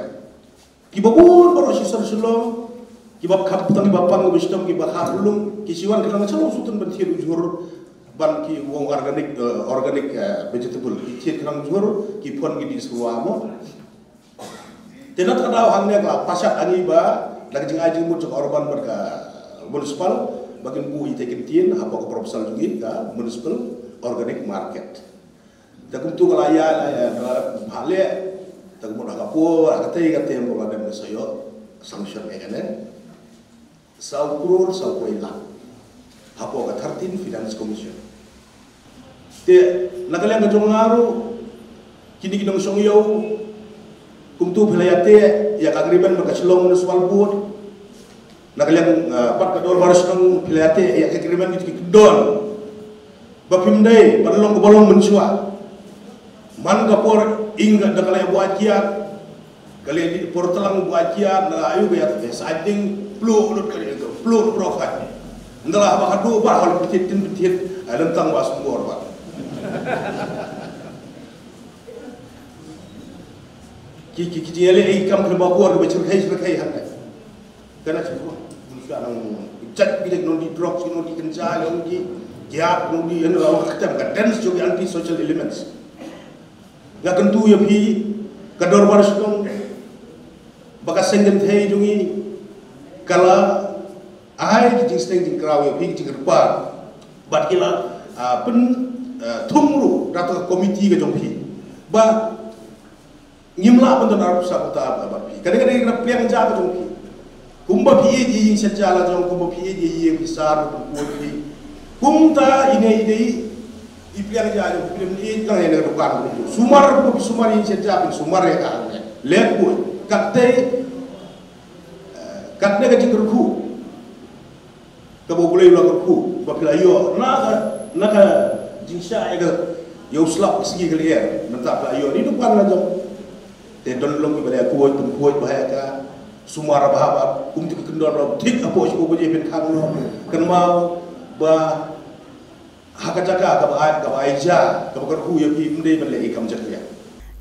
Kiba bun baroh shisha Shillong, kiba kham tang kiba pang kiba shitom kiba kham lung, ki shu wan ki nang sha Long Sutun ban thied u jhur, ban ki wong organic, eh, organic, eh, vegetable, ki thied ki nang jhur, ki phon ki dih shuwa mo. Te na ka daw hangne ka la pashat ha ngi ba da ka jingai jingmut jong ka urban bad ka municipal ba kin buh ïa ka ktien hapoh ka proposal jong ngi ka municipal organic market. Te kumtu ka la ïa, la ïa, la ïa, bha leh. Te kumtu ha ka por, ha ka tei ka tem ka la dem ka sa ïoh sanction ïa kane. Saw klur, saw klur lak. Hapoh ka thirteen Finance Commission. Te, na ka liang ka jong nga ruh, kine ki nongshong ïew, kumtu phi la ïa teh ïa ka agreement bad ka Shillong Municipal Board. Na ka liang, ah, pat ka dorbar shnong phi la ïa teh ïa ka agreement kito ki kyndon. Ba phim dei ban long kaba long mynshuwa. Man ka por ing ka da ka la ïa buaid kiad. Ka leh dih por tlang buaid kiad, na ayu ka ïa teh sa ding pluh lut ka dih ka pluh bro ka. Nda la ba ka duh ba hol pynthit tin pynthit, ai lem tang ba sum bor ba. Ki, ki, ki jingïaleh ïa ki kam khlem akor, kaba chyrkhei chyrkhei hangne. Ka na chim ko. Bun shuwa nang jait ki leh nong di drugs, nong di kynja, nong di kiad, nong di, ïa, nong la ka tem ka dense jong ki anti-social elements. Nga kyntu ïa phi, ka dorbar shnong, ba ka seng kynthei jong ngi, ka la ai ki jingsdang jingkraw ïa phi, ki jingkyrpad. Bad ki la, ah, pyn, ah, thung ruh da ka komiti ka jong phi. Ba ngim lah ban don arphew saw kynta bad phi. Ka dei, ka dei ka pliang ja ka jong phi. Kumba phi ïeit ïa ïing shet ja la jong, kumba phi ïeit ïa ïing phi sar, kumba phi. Kumta ine i dei i pliang ja jong phi, ym ïeit lang ïa ka dukan. Sumar, kumba phi sumar ïa ïing shet ja, phin sumar ïa ka hangne. Leh khuid. Katei, eh, katne ka jingkyrkhu. Kaba U Blei u la kyrkhu, ba phi la ïoh, na ka, na ka jingshah ïa ka, ïa u slap ka sngi ka lyer, mynta phi la ïoh, ni dukan la jong. Te don long kiba la ïa khuid, pyn khuid ba ha ïa ka, sumar ba ha ba, kum ti ka kyndon ba, thik hapoh shiphew baje phin khang noh, kynmaw, ba, ha Ka jaka kaba ai, kaba ai ja, kaba kyrkhu ïa phi, ym dei ban leh ïa ka kam jakhlia.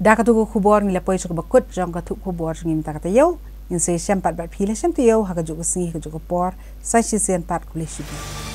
Da katu ka khubor ngi la poi sha kaba kut jong ka thup khubor jong ngi mynta ka taïew. Ngin sa ïashem pat bad phi la shem taïew ha kajuh ka sngi, kajuh ka por. Sa shisien pat, khublei shibun.